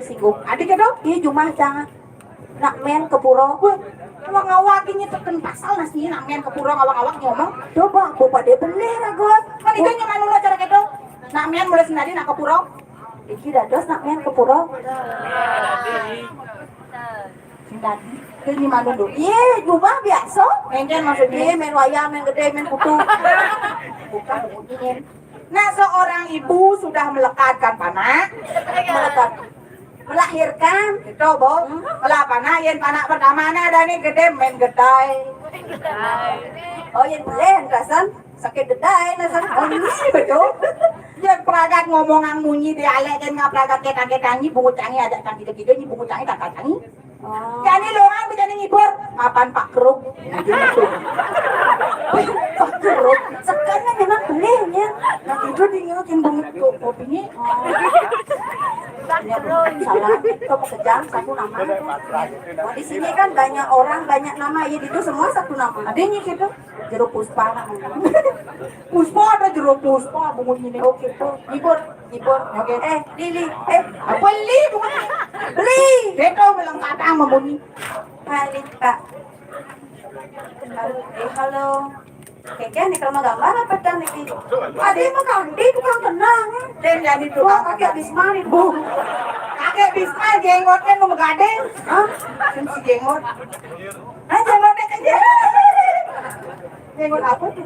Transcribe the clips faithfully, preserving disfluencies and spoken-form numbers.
singgung. Adi kéto? Ih, jumah cang. Nak mén ka pura. Wah, awak-awak ini teken pasal nasi nak mén ka pura ngawak-awak ngomong. Coba, bu pada bener, Agus. Kan itu nyaman dulu cara kéto. Nak mén mulai sendiri nak ka pura. Iki dados nak mén ka pura. Sendiri. Itu nyaman dulu. Iya, jumah biasa. Mén maksudnya. Iya, mén wayang, mén gedé, mén kutu. Bukan, mungkin. Nah, seorang ibu sudah melekatkan panak. Melekat. Melahirkan. Itu, Bu. Hmm. Melahirkan panak, yén panak pertama nah ada nih gedé, mén gedai. Oh, yén boleh, rasan sakit gedai, rasan. Oh, ini betul. Yén pragat ngomongan munyi dialék, yén nggak pragat kétang-kétang, nyi bungut cangi ada cangi ketiga, nyi bungut cangi tangkal cangi. Oh. Jani lorang bisa ngibur, mapan Pak Keruk. Pak Keruk. Sekarang memang bolehnya. Nah, itu dia ngikutin bungut ko-, kopinya. Oh. Salah. Itu pekerjaan satu nama. Nah, di sini kan banyak orang, banyak nama. Ya, itu semua satu nama. Adanya gitu. Jero Puspa, Kak. Puspa ada jero Puspa, bungut ini. Oke, tuh. Libur, libur. Oke. Eh, Lili. Eh, apa Li bungut? Beli. Beto bilang kata sama bunyi. Balik, Kak. Halo, eh, halo. Kéké nih, kalau gambar apa tan nih? Ada yang mau ganti tukang kenang. Dan jadi tukang. Wah, kakek Bisma nih, Bu. Kakek Bisma jenggotnya mau gadé. Hah? Kan si jenggot. Ah, jenggot aja. Jenggot apa tuh?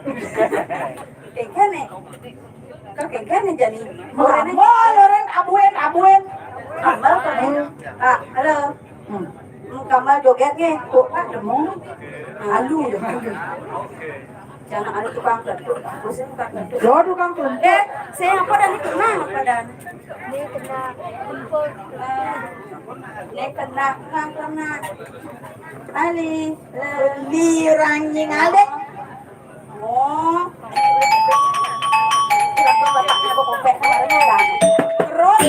Kéké nih. Kan kéké nih jadi. Mau, mau, loren, abuin, abuin. Gambar kan? Hmm. Ah, halo. Hmm. Hmm, gambar joget nih. Kok, ah, demung. Alu ya. Jangan ada tukang kentut. Maksudnya tukang kentut. Yo, tukang kentut. Eh, saya apa dan itu nah, apa dan? Ini kena empuk. Eh, ini kena, kena, kena. Ali, li rangin alé. Oh. Terus.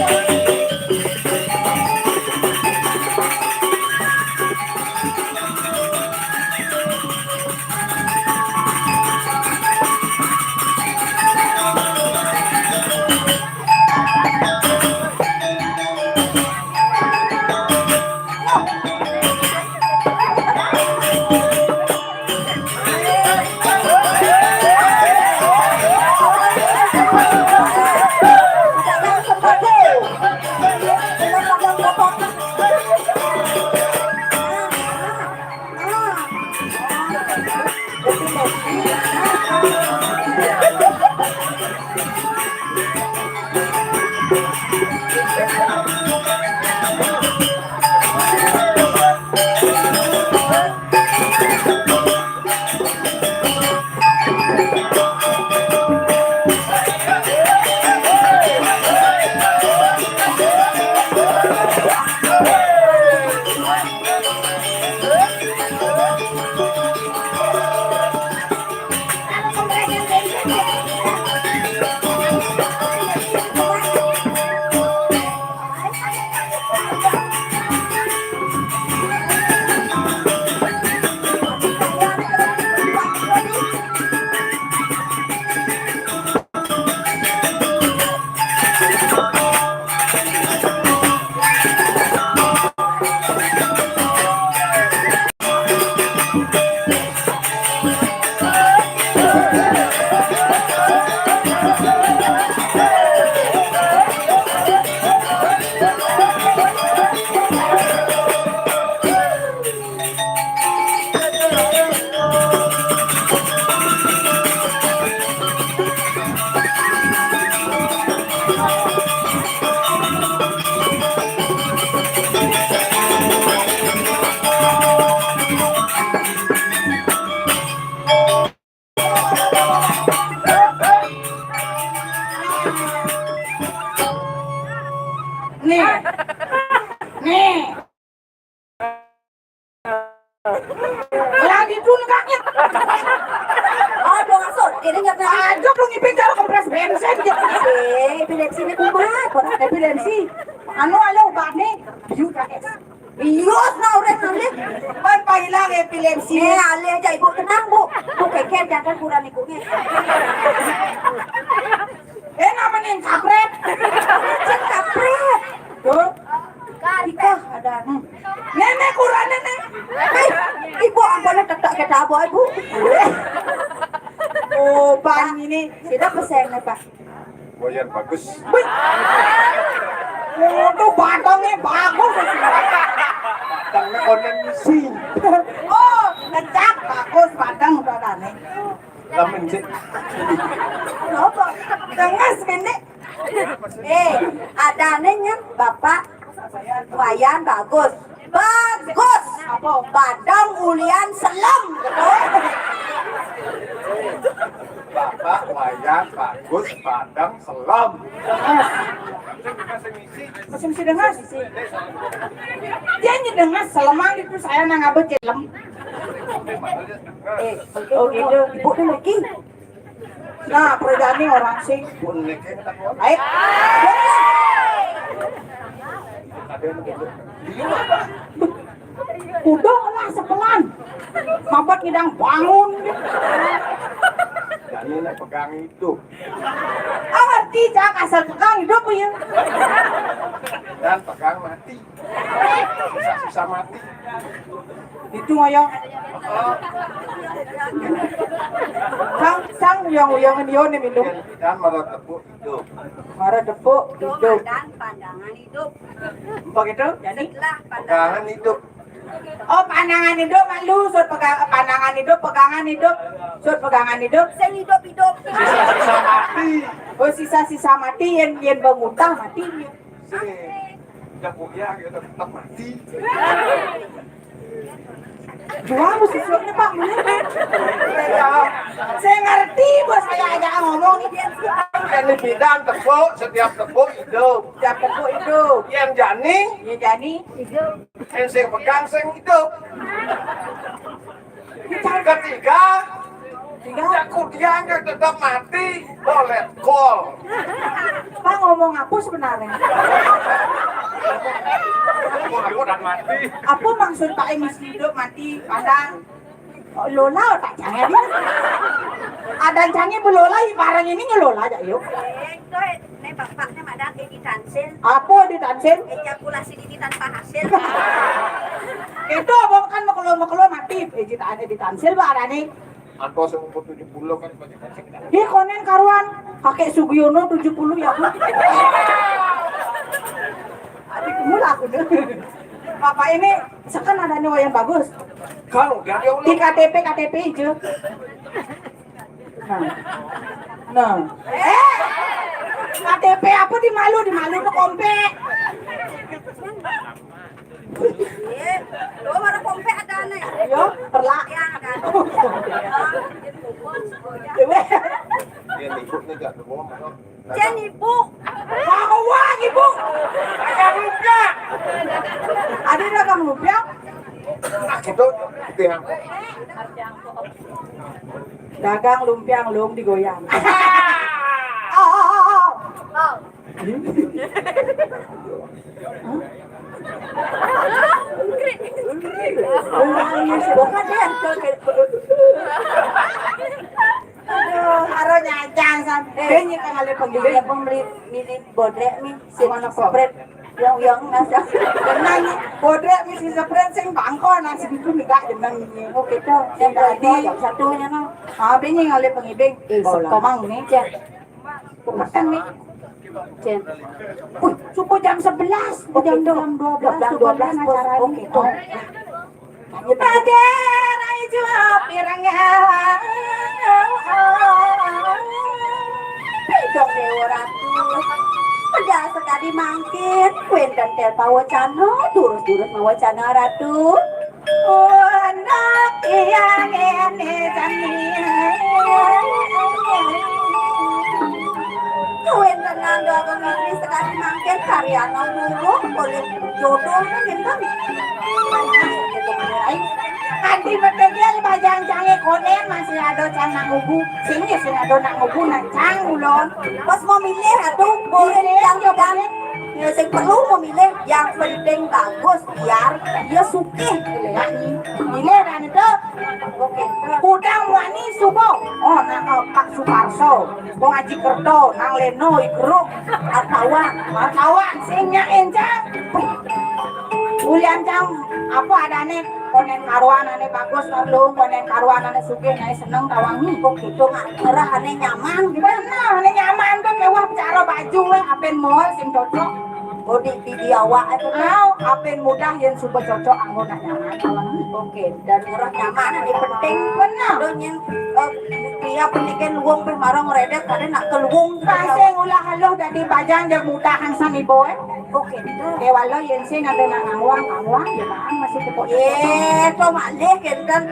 Nih. Nih. Lagi pun kaget. Aduh, ngasut. Ini nggak pernah. Aja dong ngipin cara kempres bensin gitu. Eh, epilepsi ini kumaha? Kurang epilepsi. Anu, ayo obatnya. Bius, Kak. Bius, nah, udah nanti. Kan hilang epilepsi. Eh, alih aja, Ibu, tenang, Bu. Bu, keker, jangan kurang ibunya. Eh, namanya kampret. Cek kampret. Tuh. Ika ada. Hmm. Nenek kurang nenek. Hei, ibu ampun, tetek kita apa ibu? Oh, bang ini. Sida pesen apa? Wayan bagus. Wih. Waduh, batangnya bagus. Batangnya konen misi. Oh, kencang, bagus batang udah nih. Lamen sih. Apa? Dengas gini. Eh, ada nanya Bapak Wayan bagus. Bagus. Apa? Badang ulian selem. Bapak Wayan bagus, badang selem. Masih mesti dengar. Dia nyedengar selemang itu saya nang abet jelem. Eh, oh gitu. Ibu tuh lagi. Nah, perjani orang sing. Ayo. Udah lah sepelan. Mabat ngidang bangun. Jani nak pegang hidup. Awarti cak asal pegang hidup ya. Dan pegang mati. Susah-susah mati. Itu ayo. Sang, sang uyang-uyangan yo nih minum. Dan marah tepuk hidup. Marah tepuk hidup. Dan pandangan hidup. Begitu? Jadi lah pandangan hidup. Oh, pandangan hidup, malu, sut pegang, pandangan hidup, pegangan hidup, sut pegangan hidup. Sing hidup hidup. Susah-susah mati. Oh, sisa-sisa mati, yen yen bengutah mati. Sing. Udah kuliah, ya udah tetap mati. Dua mesti siapnya, Pak. Saya ngerti, bos, saya aja ngomong nih. Ini bidan tepuk, setiap tepuk hidup. Setiap tepuk hidup. Yang jani. Yang jani. Hidup. Yang sing pegang, sing hidup. Ketiga, tidak kudiang yang tetap mati, boleh kol. Pak ngomong apa sebenarnya? Aku dan mati. Apa maksud Pak ini hidup mati pandang? Lola tak jangan. Ada canggih belola, barang ini ngelola aja yuk. Nih bapaknya madang Edi Tansil. Apa Edi Tansil? Ejakulasi dini tanpa hasil. Itu apa kan makelo-makelo mati. Edi Tan- Edi Tansil ba ada nih. Antos yang umur tujuh puluh kan banyak. Dia konen karuan kakek Sugiono tujuh puluh ya. Adik mula aku deh. Bapak ini sekan ada nih yang bagus. Kalau dia dia Di KTP KTP aja. Nah. Nah. Eh, KTP apa di malu, di malu tuh kompe. Lo mana kompe ada nih? Yo, perla. Ya ada. Dia ikut nih gak bohong. Cen ibu. Bawa ibu. Ada lumpia. Ada dagang lumpia. Nah, gitu. Itu yang Dagang lumpiang lung digoyang. Oh, oh, oh, oh. Bukan dia. Aduh, haro nyajang sampai. Dia nyekangalé pembeli, pembeli milih bodrek nih. Sing sprét yang yang nasa. Jeneng bodrek misi sprét sing bangko nasi itu enggak jeneng ini. Oh gitu. Yang tadi yang satunya no. Ah, bini ngalih pengibing. Eh, sekomang nih, Cek. Pemetan nih. Cek. Wih, suku jam sebelas, jam jam dua belas, jam dua belas acara ini. Oke, tuh. Pager ae jua pireng. Pidong Dewa Ratu. Pedas sekali mangkin. Kuenten tel pawacana, durus-durus mawacana Ratu. Anak iya ngene jani. Kuenten nando agung negeri sekali mangkin karya nang burung boleh jodoh kan gitu. Adi metegel bajang cange konen masih ada cang nak ngubu. Sini sing ada nak ngubu nak cang ulon. Pas mau milih atau boleh yang dan ya sing perlu memilih yang penting bagus biar dia sukih gitu ya. Milih dan itu oke. Udah wani subuh. Oh, nak Pak Suparso, Bung Aji Kerto, nang Leno, Ikruk, Artawan, Artawan, sing nyaen cang. Ulian cang, apa adané, konden karuan ané bagus, terlung, konden karuan ané sugih, ané seneng, tawang, kok gitu, nggak ngerah, ané nyaman, gimana? Ané nyaman kan mewah, cara baju, wéh, apin moal sing cocok. Bodi di, di awak itu tahu, apin mudah yang suka cocok, anggo nak nyaman, tawang, oke. Dan ngerah nyaman, ini penting, benar. Terus yang, eh, dia pendidikan luwung, pih marang redek, kadé nak ke luwung. Pasé ngulah haluh dadi bajang, dia mudahan sang ibu, eh. Oke, itu. Déwala yén sing ada nak ngawang, ngawang, ya, Bang, masih tepuk. Yé, to malih kénten.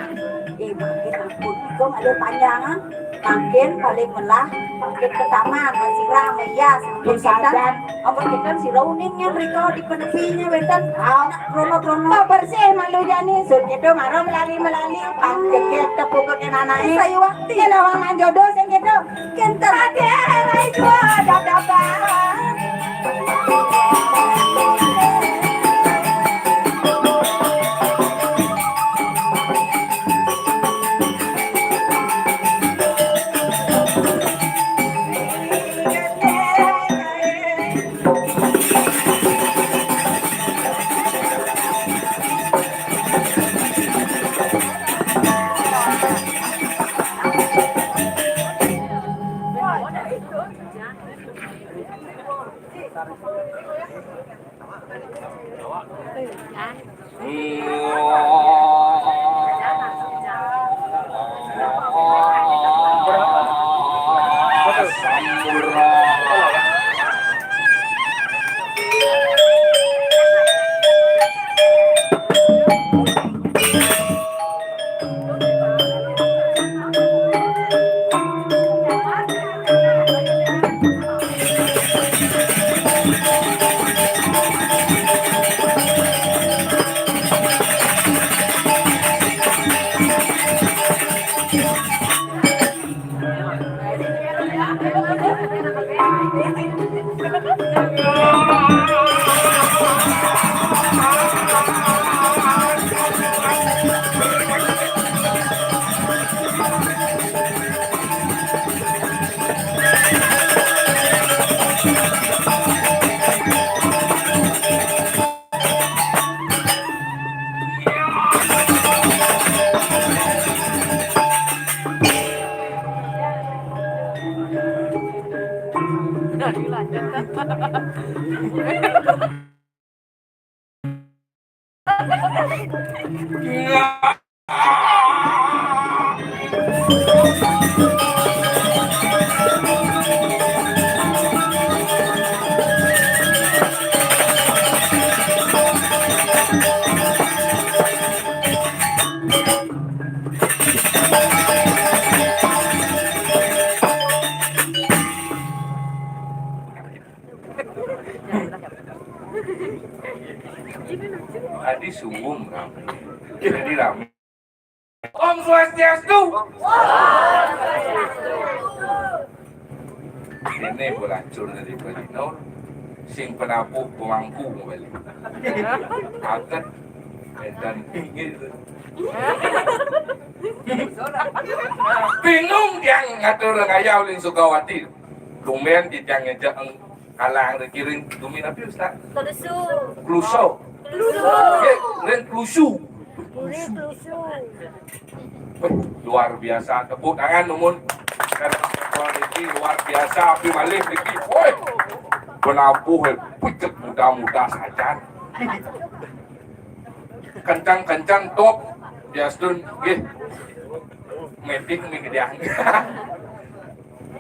Eh, mangkin ampun, itu malih panjang, ah. Mangkin paling melah, mangkin ke taman, masirah, meyas, mangkin kénten. Sajan. Ampun kénten sira uning nyén rika di penepinya wénten. Ah, nak krono-krono. Bersih malu jani, sun itu marom lali melali, pang jegét tepuk ke nanaé. Sayu wakti. Yén awang manjodo sing gitu. Kénten. Adé, rai jua dadabang. Tadi suwung ramé. Jadi ramé. Om Swastiastu. Ini pelacur dari Pelino, sing penabuh pemangku balik. Aget dan pinggir. Bingung tiang ngatur ngayau ling Sukawati. Tumben tiang ngejak kalang dikiring, gumi napi, Ustaz? Klusu. Kluso. Klusu. Oke, ring klusu. Ring klusu. Wih, luar biasa. Tepuk tangan, numun. Kualiti luar biasa, api malih niki. Woi. Penabuh, eh, pucet muda-muda sajan. Kencang-kencang top. Diastun, nggih. Metik niki dia.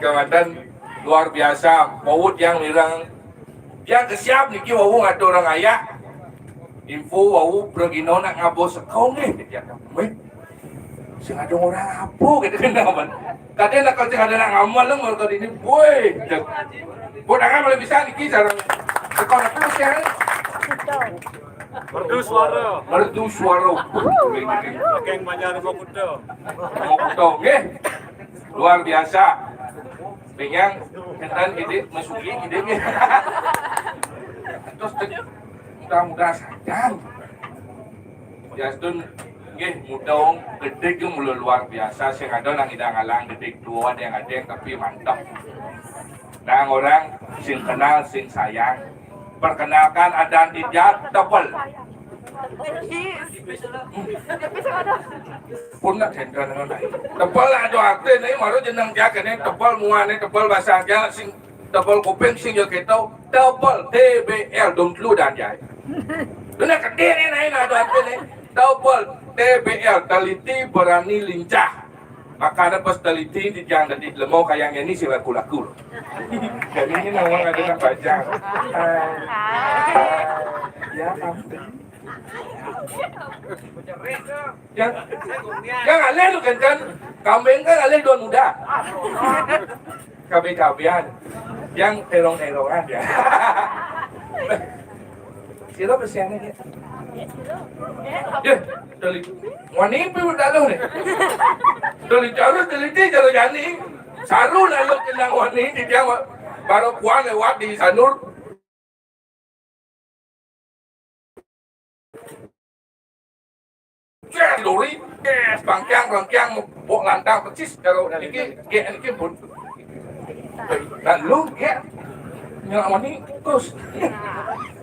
Kamanten luar biasa. Wau tiang mireng. Tiang kesiap niki wau ngatur orang ayak. Info wau pragina nak ngabos sekong nggih. Tiang, "Wih, sing ada orang apa?" Gitu kan, aman. Kadén nak kalau sing ada nak ngamal, leng, kalau ini, woi, cek. Buat tangan boleh bisa niki sareng sekong terus ya. Merdu suara. Merdu suara. Saking Banjar Mokuto. Mokuto, nggih. Luar biasa. Pinggang, ketan gede, masuki gede, nggih. Terus cek, mudah-mudahan saja. Diastun, nggih, mudong, gedeg mula luar biasa, sing ada nang idang alang gedeg dua, ada yang ada yang tapi mantep. Nang orang sing kenal, sing sayang. Perkenalkan, Adan Ijat, Tepel. Pun nak tenda dengan lain. Tebel lah tu arti ni, baru jeneng dia kena tebel muan ni, tebel basah dia, sing tebel kuping, sing dia kita, tebel, T B L, dong telu dan dia. Tu nak kedih ni, ni, nak tu arti ni. Tebel, T B L, teliti, berani, lincah. Makanya pas teliti, di jangan di lemo kayak ini, sila kulaku. Jadi ini nama ada nak bajang. Ah. Ya, ampun. Yang, yang alih tu kan, kan, kambing kan alih tuan muda. Kabeh-kabehan. Yang terong-terongan ya. Sila besiannya dia. Ya, teliti. Wani pi udah lu ni. Teliti harus teliti kalau jani. Saru lalu kenang wani di dia baru kuan lewat di Sanur. Cek duri, yes, bangkiang, bangkiang, bok lantang, pecis, kalau niki, gek niki pun. Dan lu, gek, nyelak wani, terus.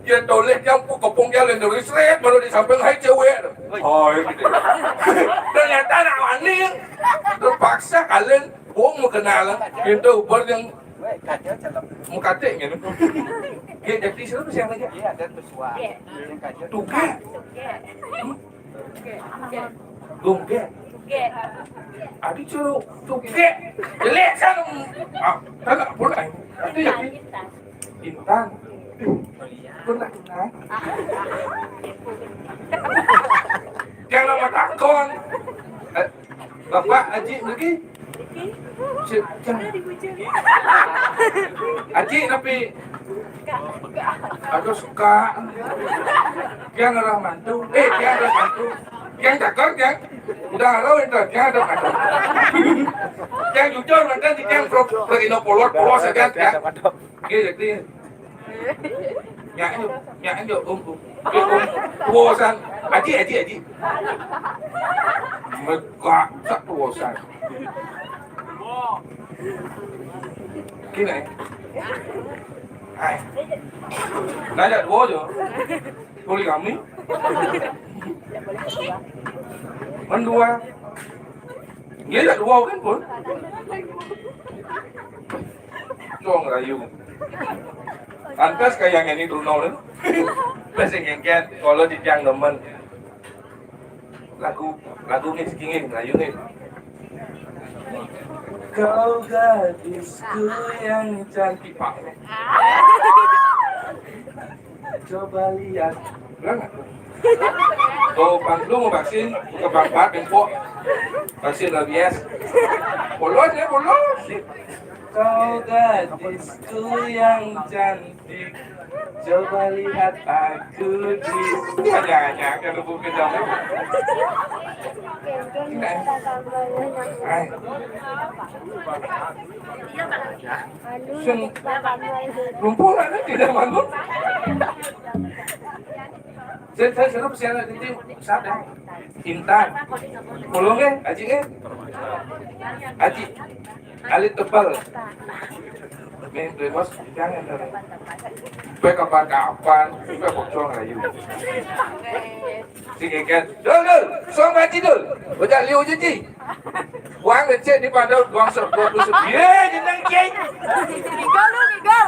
Dia toleh, dia pun kepung, dia lenduri, seret, baru di samping, hai cewek. Oh, ya gitu. Ternyata nak wani, terpaksa kalian, bong mengenal, pintu, ber yang Mukatik kan? Dia jadi siapa siang lagi? Iya, dan bersuah. Iya. Yang kajian. Tukik. Tukik. Tukik. Gungkik. Tukik. Adi curu tukik. Jelek sang. Ah, tak nak pun ai. Itu ya. Intan. Intan. Pun nak kenal. Jangan nama takon. Eh, Bapak Haji lagi. Cik, cang. Haji tapi. Aduh, suka. Yang orang mantu. Eh, yang orang mantu. Yang cakar, yang. Udah, lo itu, yang ada mantu. Yang jujur, mantan, yang pro, pro, ino, polos, polos, ya, kan, ya. Okey, jadi. Nyak nyo, nyak nyo, um, um. Eh, um, tuo san. Aji, aji, aji. Megak, sak tuo san. Kini. Hai. Nanya dua je. Poligami. Mendua. Dia tak dua kan pun. Cong rayu. Pantas kayak ini Bruno tu. Pas ngengket, kalau di tiang demen. Lagu, lagu ni sikingin, rayu ni. Kau gadisku yang cantik, Pak. Coba lihat. Ulang tak? Oh, pang lu mau vaksin, bukan pang bat, pempok. Vaksin rabies. Polos ya, polos. Kau gadisku yang cantik, coba lihat aku di. Hanya, hanya, kan lu bukan jamu. Hai. Sing lumpuh lah, kan? Tidak malu. Saya, saya suruh pesiaran itu sadar. Intan. Tolong, eh, Aji, eh. Aji. Alit tebal. Nih, beli bos, jangan, jangan. Sampai kapan-kapan, sampai bocor ayu. Sing kan. Dul, dul, song Aji, dul. Bocah liu je, Ji. Buang lecet di padau, buang sop, dua puluh sop. Ye, jenang, Ji. Gigal lu, gigal.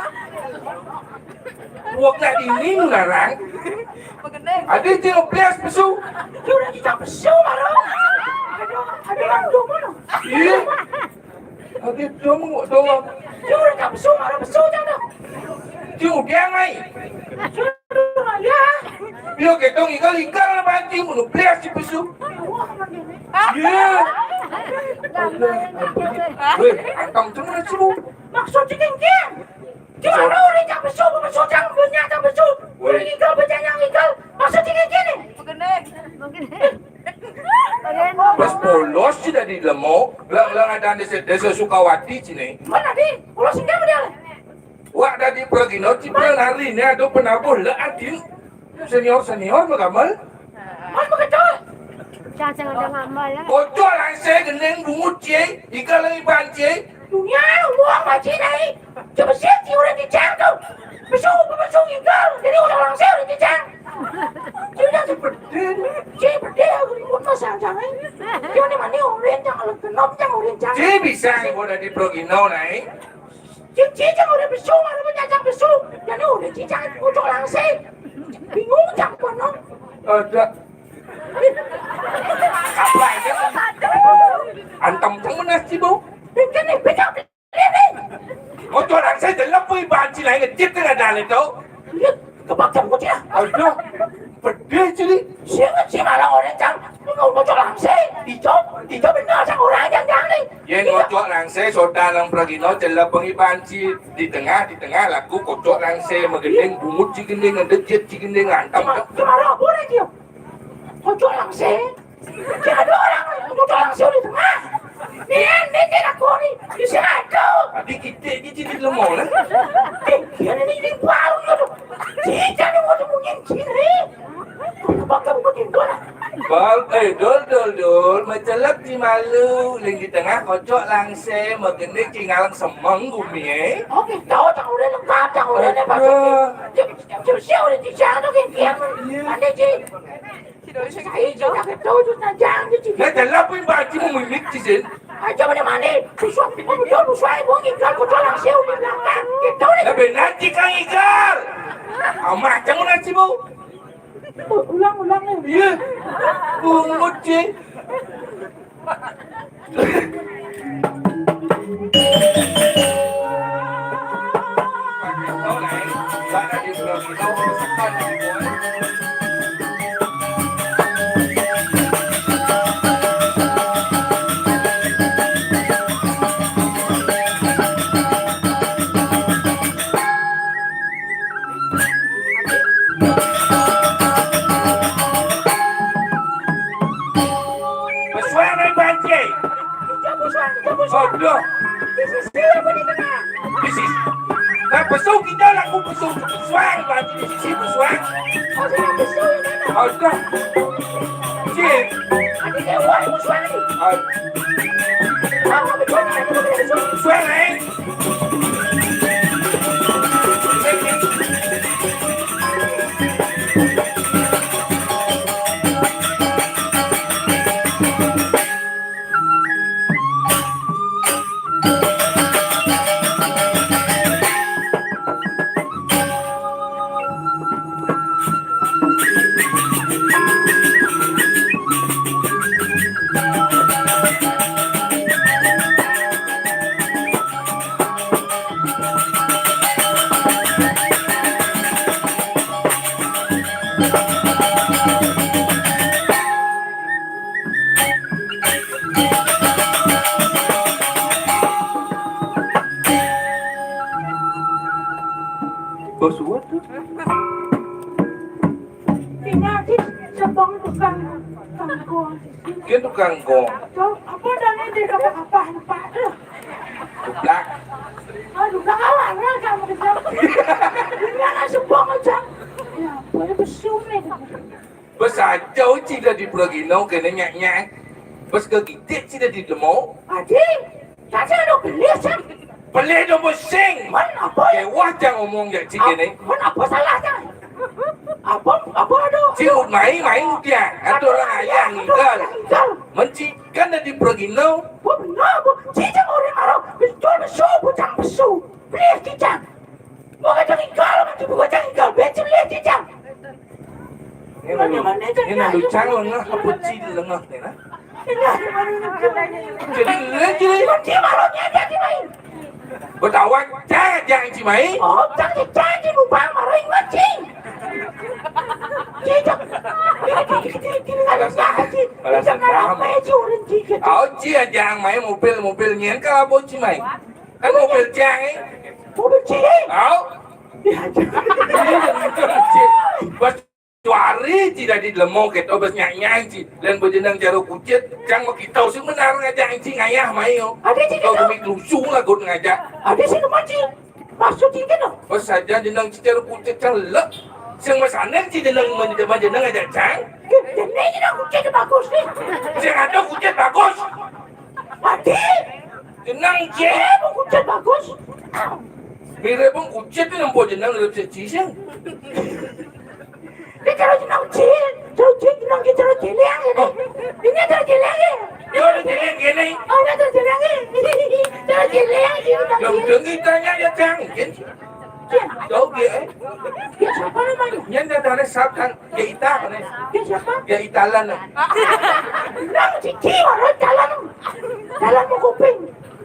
Buak nak dini, lu larang. Begendeng. Ada je, belas pesu. Dia udah cicak pesu, baru. Ada, ada orang dua mana? Iya. Ada dong, dong. Dia udah tak pesu, baru pesu, jangan. Dia udah, mai. Ya. Dia ketong igal, igal, mati, bunuh belas si pesu. Wah, mana ni? Iya. Weh, antang tu mana suruh? Maksud dia kan? Cuma orang yang besul, besul jangan punya, jangan besul. Orang igal, berjangan igal. Maksud dia gini. Begendeng. Begendeng. Pas polos sih dari lemo, lang-lang ada desa, desa Sukawati sini. Mana di? Polos enggak dia? Wak dari Pragino, Cipta hari ni ada penabuh lah adil. Senior-senior, Mak Kamal. Mas beketul. Jangan ada mama lah. Bocor langsai geneng bungut cie, ikan lagi ban cie. Dunia, uang baci naik. Coba siap si orang kicang tu. Besok, besok ikan. Jadi orang langsai orang kicang. Sudah seperti Ci, pedih aku ribut mas jang-jang, eh. Ci, ini mani oren jang, kalau genop jang oren jang. Ci, bisa ibu dadi progino, Nai. Ci, ci, jang oren pesu, mana pun jajang pesu. Jadi oren ci jang kocok langsé. Bingung jang kono. Ada. Apa aja? Antem jang menas ci, Bu. Bikin nih, bikin. Kocok langsé jelek kuwi banci lae ngejit tengah dalan to. Iya, kebagian kocok ya. Aduh. Pedih jadi. Sing sing malah orang jang kocok langsé. Ijo, ijo bener sang orang jang jang nih. Yen kocok langsé soda nang pragina jelek bengi banci di tengah, di tengah laku kocok langsé megending bungut cigending ngedejit cigending ngantem. Cuma, cuma apa lagi ya? Kocok langsé. Ki ada orang kocok langsé di tengah. Nih, nih, nih, aku nih. Di sini ada. Tadi kita di sini lemah lah. Eh, dia ini, ini baru gitu. Kita nih mau temuin sini. Bakal begini gua lah. Bal, eh, dol, dol, dol, mecelep di malu, ling di tengah kocok langsé, megending cingalang semeng gumi, eh. Oke, tahu tak udah lengkap, tak udah lengkap. Aduh. Jam, jam, jam siapa udah di sana tuh, gini, gini. Iya. Ada, Ci. Saya juga ketemu tuh, nah, jangan, Ci. Lah, dalam apa yang baju mau mimik, Ci, Sin? Aja mana-mana. Susah, mau betul, susah, mau ngikal, kocok langsé, udah belakang. Gitu, deh. Lah, benar, Ci, Kang Ikal. Amah, jangan, Ci, Bu. Ulang, ulang, ya. Iya. Bungut, Ci. Pesuang dari banci. Kita pesuang, kita pesuang. Aduh. Di sisi apa di tengah? Di sisi. Nah, pesu kita laku pesu. Pesuang, banci di sisi pesuang. Oh, sudah pesu di mana? Aduh. Cik. Ada dewa pesuang ni. Aduh. Apa betul? Pesuang, eh? Bos Uwet tuh. Tinggal di sebong tukang kangkung. Dia tukang gong. Tuh, apa namanya dia kata apa lupa tuh. Geblak. Aduh, gak kalah lah kamu gitu. Ini anak sebong aja. Ya, boleh besum nih. Bes aja uci dadi pragina kene nyak-nyak. Bes gegitik ci dadi lemo. Adi, tadi ada beli sih. Beli dong besing. Man apa ya? Kewah jang omong ya ci kene. Man apa salahnya? Apa, apa ada? Ci ut mai, mai udiang. Aduh, orang ayah ninggal. Ninggal. Menci kan dadi pragina. Apa benar apa? Ci jang orang arah. Betul besu, bujang besu. Beli cicang. Bukan jang ninggal, bukan jang ninggal. Becil beli cicang. Ini lalu, ini lalu cang lengah apa ci lengah ni, nah? Jadi, jadi. Dia baru nyata di main. Betawa, cang jang ci mai. Oh, cang, cang, ci lubang, baru ingat, ci. Ci, cang. Ini, ini, ini, ini, ini, ada salah, ci. Balas dendam. Jangan sampai, ci, orang ci, gitu. Oh, ci, jang mai mobil, mobil nyen, kalau apa ci mai? Kan mobil cang, eh? Mobil ci. Oh. Ya, ci. Pas Suari ci dadi lemo keto bes nyak-nyak ci. Lan bejeneng jero kucit, cang makito sing benar ngajak ci ngayah mai yo. Ada ci keto. Kau demi lusu lagut ngajak. Ada sing kemaci. Maksud ci keto. Bes saja jeneng ci jero kucit cang lek. Sing mesanen ci jeneng men-, bejeneng ngajak cang. Jeneng jeneng kucit bagus nih. Sing ada kucit bagus. Mati. Jeneng ci. Eh, kucit bagus. Mirip pun kucit tu nempo jeneng lek ci sing. Dia kalau jeneng ci, kalau ci Céléng ini. Oh. Ini ada céléng ini. Yo, ada céléng ini. Oh, ada céléng ini. Ada céléng ini. Yang dengi tanya ya, Cang. Jauh dia, eh. Ya, siapa namanya? Yang datangnya siapa? Ya, Ita, kan? Ya, siapa? Ya, Italan, eh. Nang cici, orang Italan. Italan mau kuping.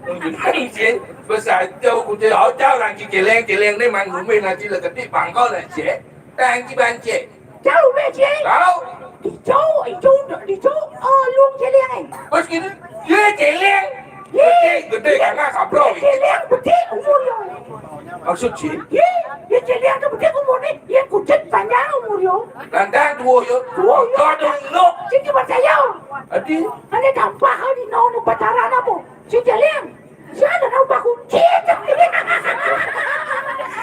Nang cici, besar jauh, kucing, oh, jauh, nang cici, céléng, céléng ni, mang, ngumih, nang cici, leketik, pangkal, nang cici. Tang ci bancik. Jauh meh, Cik. Tahu. Dijauh, dijauh, dijauh. Oh, luang céléng, eh. Bos gini. Ye, céléng. Ye. Gedé, gedé, ye, karena kabro. Céléng gedé umur yo. Maksud, Cik? Ye, ye céléng tu gedé umur ni. Ye kucit panjang umur yo. Lantang tua yo. Tua yo. Kau tu lu. Sini percaya. Adi. Ane gampang di nau ni pacaran apa? Si céléng. Siapa nak ubah kunci?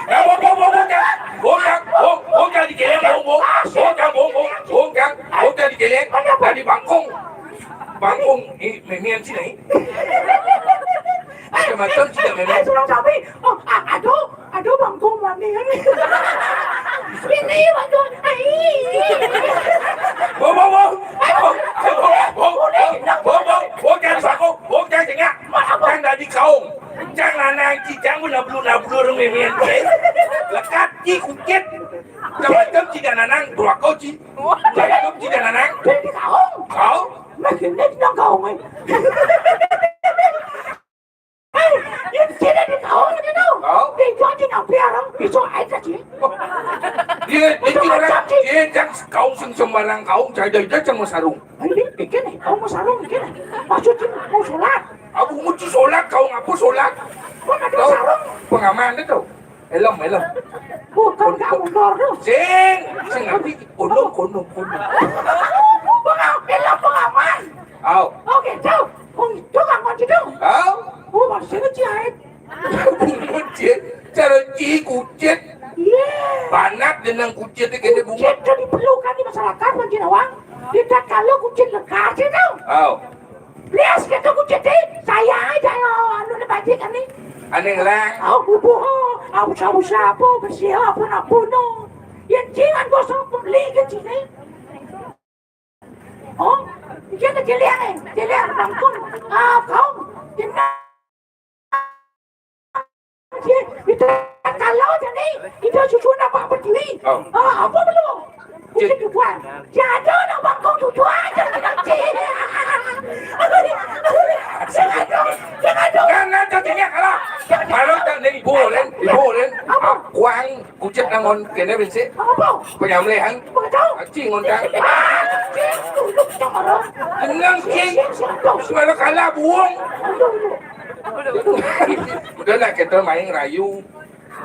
Eh, bong, bong, bong, bong, Kang. Bong, Kang. Bong, bong, Kang, di céléng, bong, bong. Bong, Kang, bong, bong. Bong, Kang. Bong, Kang, di céléng. Tadi bangkung. Bangkung. Eh, memian sini. Macam-macam sini, memian. Eh, surang sapi. Oh, a-, aduh. Aduh, bangkung mandi. Ini bangkung. Ai. Bong, bong, bong. Bong, bong, bong. Bong, bong, bong. Bong, Kang, bangkung. Bong, Kang, tengah. Kan dari kaum. Cang lanang ci, cang pun nablu-nablu orang memian ci. Lekat ci kucit. Macam-macam ci dan lanang, dua kau ci. Macam-macam ci dan lanang. Jadi kau? Kau? Makin ni nang kau, mai. Hei, yang sini di kau ni tu. Kau? Di kau di nak biar orang pisau air kecil. Dia, dia orang, dia jangan kau sing sembarang kau, jaga-jaga jangan sarung. Ini bikin ni, kau mau sarung bikin ni. Maksudnya mau sholat. Aku mesti sholat, kau ngapa sholat? Kau nak sarung? Pengaman dia tu. Helm, helm. Bukan kamu, Dor, tu. Sing, sing ngerti. Kono, kono, kono. Pengaman, helm pengaman. Au. Oke, jauh. Kau itu kan kau itu. Au. Oh, masih kecil. Kucit, cara ci kucit. Iya. Banat jeneng kucit ni kena bunga. Kucit tu diperlukan di masyarakat, Bang Jinawang. Tidak kalau kucit lekar sih tu. Au. Lias kita kucit ni, saya aja lo, anu ni bajik ni. Aneh lah. Au, bubuh, au, sabu-sabu, bersih, apa nak bunuh. Yang jangan gosok pembeli ke sini. Oh, dia ke ciliang eh. Ciliang bangkung. Ah, kau. Dia, itu kalau jadi, itu susu nampak berdiri. Oh. Ah, apa belum? Cik. Itu tuan. Dia ada nak bangkung tu tuan. Jangan tu. Jangan tu. Jangan tu. Kalau tak ni ibu, Len. Ibu, Len. Apa? Kuang. Kucit nang ngon kene bensik. Apa? Penyamlehan. Apa kau? Acing ngontang. Ah, cing, dulu kita marah. Tenang, cing. Cing, cing, cing. Suara kalah buang. Aduh, aduh. Udah lah, kita main rayu.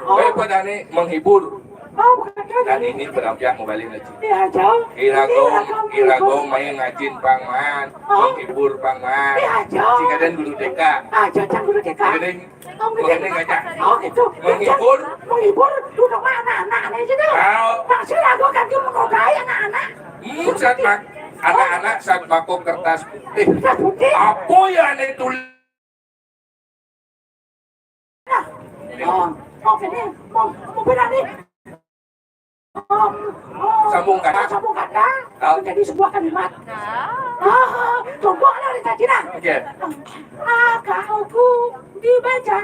Oh. Daripada ni menghibur. Oh, bukan. Dan ini penampiak mau balik lagi. Ya, jauh. Iragong, ini iragong, iragong main ngajin pang man, oh, menghibur pang man. Ya, jauh. Sing kadang guru T K. Ah, jauh, guru T K. Jadi, Menghibur. Menghibur. Menghibur, duduk anak-anak ni je tu. Tahu. Maksud aku kan dia menggoda anak-anak. Hmm, saat mak-, anak-anak saat mako kertas putih. Kertas putih. Apa yang ada tulis? Nah. Oh, oh, sini. Mau, mau berani. Sambung kata. Sambung kata. Tahu. Menjadi sebuah kalimat. Ah, contohnya dari tadi nah. Oke. Ah, kau dibaca.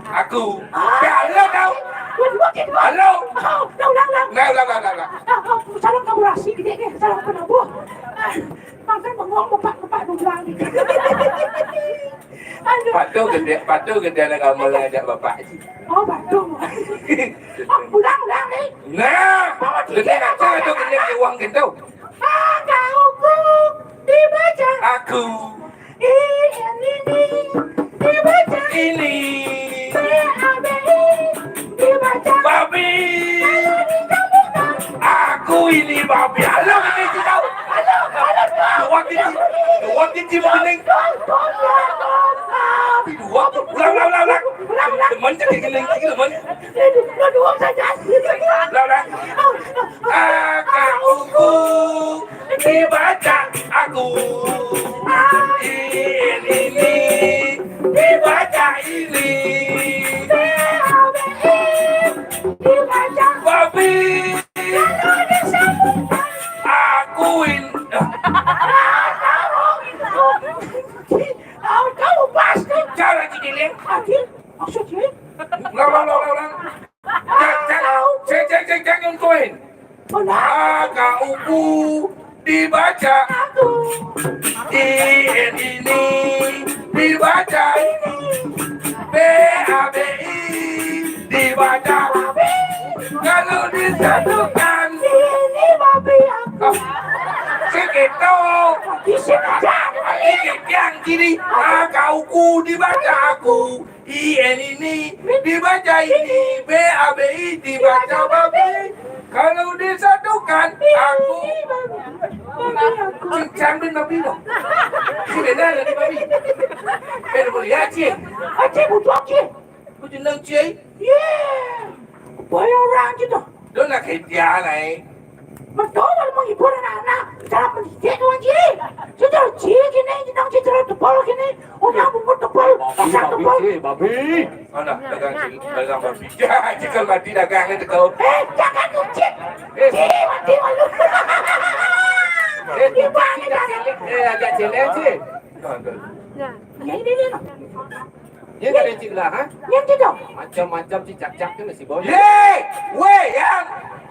Aku. Ah. Ya, halo kau. Dua, dua, dua. Halo. Oh, ulang, ulang, ulang. Ulang, ulang, ulang, ulang. Ah, oh, salam kaburasi gede deh, salam penabuh. Ah, makan bengong, bapak, bapak, dua, ulang. Aduh. Patuh gede, patuh gede anak kamu ngajak bapak. Oh, patuh. Oh, ulang, ulang ni. Nah, gede kacau tu, gede uang gitu. Aku dibaca. Aku. Ini, ini dibaca. Ini. B A B I dibaca. Babi. Kalau dikaburkan. Aku ini babi. Halo, ini kita. Halo, halo, dua. Dua kiti. Dua kiti mau kening. Dua, dua, dua, dua. Dua. Ulang, ulang, ulang, ulang. Ulang, ulang. Teman jadi kening, teman. Aduh, aduh, uang saja. Ulang, ulang. Aku dibaca aku. Ini, ini dibaca ini. Babi. Aku ini. Aku dibaca. I N ini dibaca ini. B A B I dibaca. Kalau disatukan ini babi aku. Oh, si gitu. Di sini aja. Ini yang gini. Aku dibaca aku. I N ini dibaca ini, B A B I dibaca babi. Kalau disatukan, aku cincang dan babi dong. Si benar dari babi. Eh, mau lihat sih. Aceh butuh Aceh. Ku jeneng sih. Iya. Boy orang gitu. Lu nak kerja naik. Betul, kalau mau hibur anak-anak, cara pendidik tuh, Ji. Citra Ji, gini, jenang citra tebal gini. Udah bungkus tebal, pasang tebal. Babi, babi. Mana dagang cil-, dagang babi? Ya, cil mati dagang itu kau. Eh, jangan tuh, Ji. Eh. Ji, mati malu. Eh, gimana, Ji? Eh, agak jelek, Ji. Nah, nah. Ya, ini, ini. Ye, kada cik lah, ha? Ye, cik dong. Macam-macam cik cak-cak tu nasi bau. Ye! Weh, yang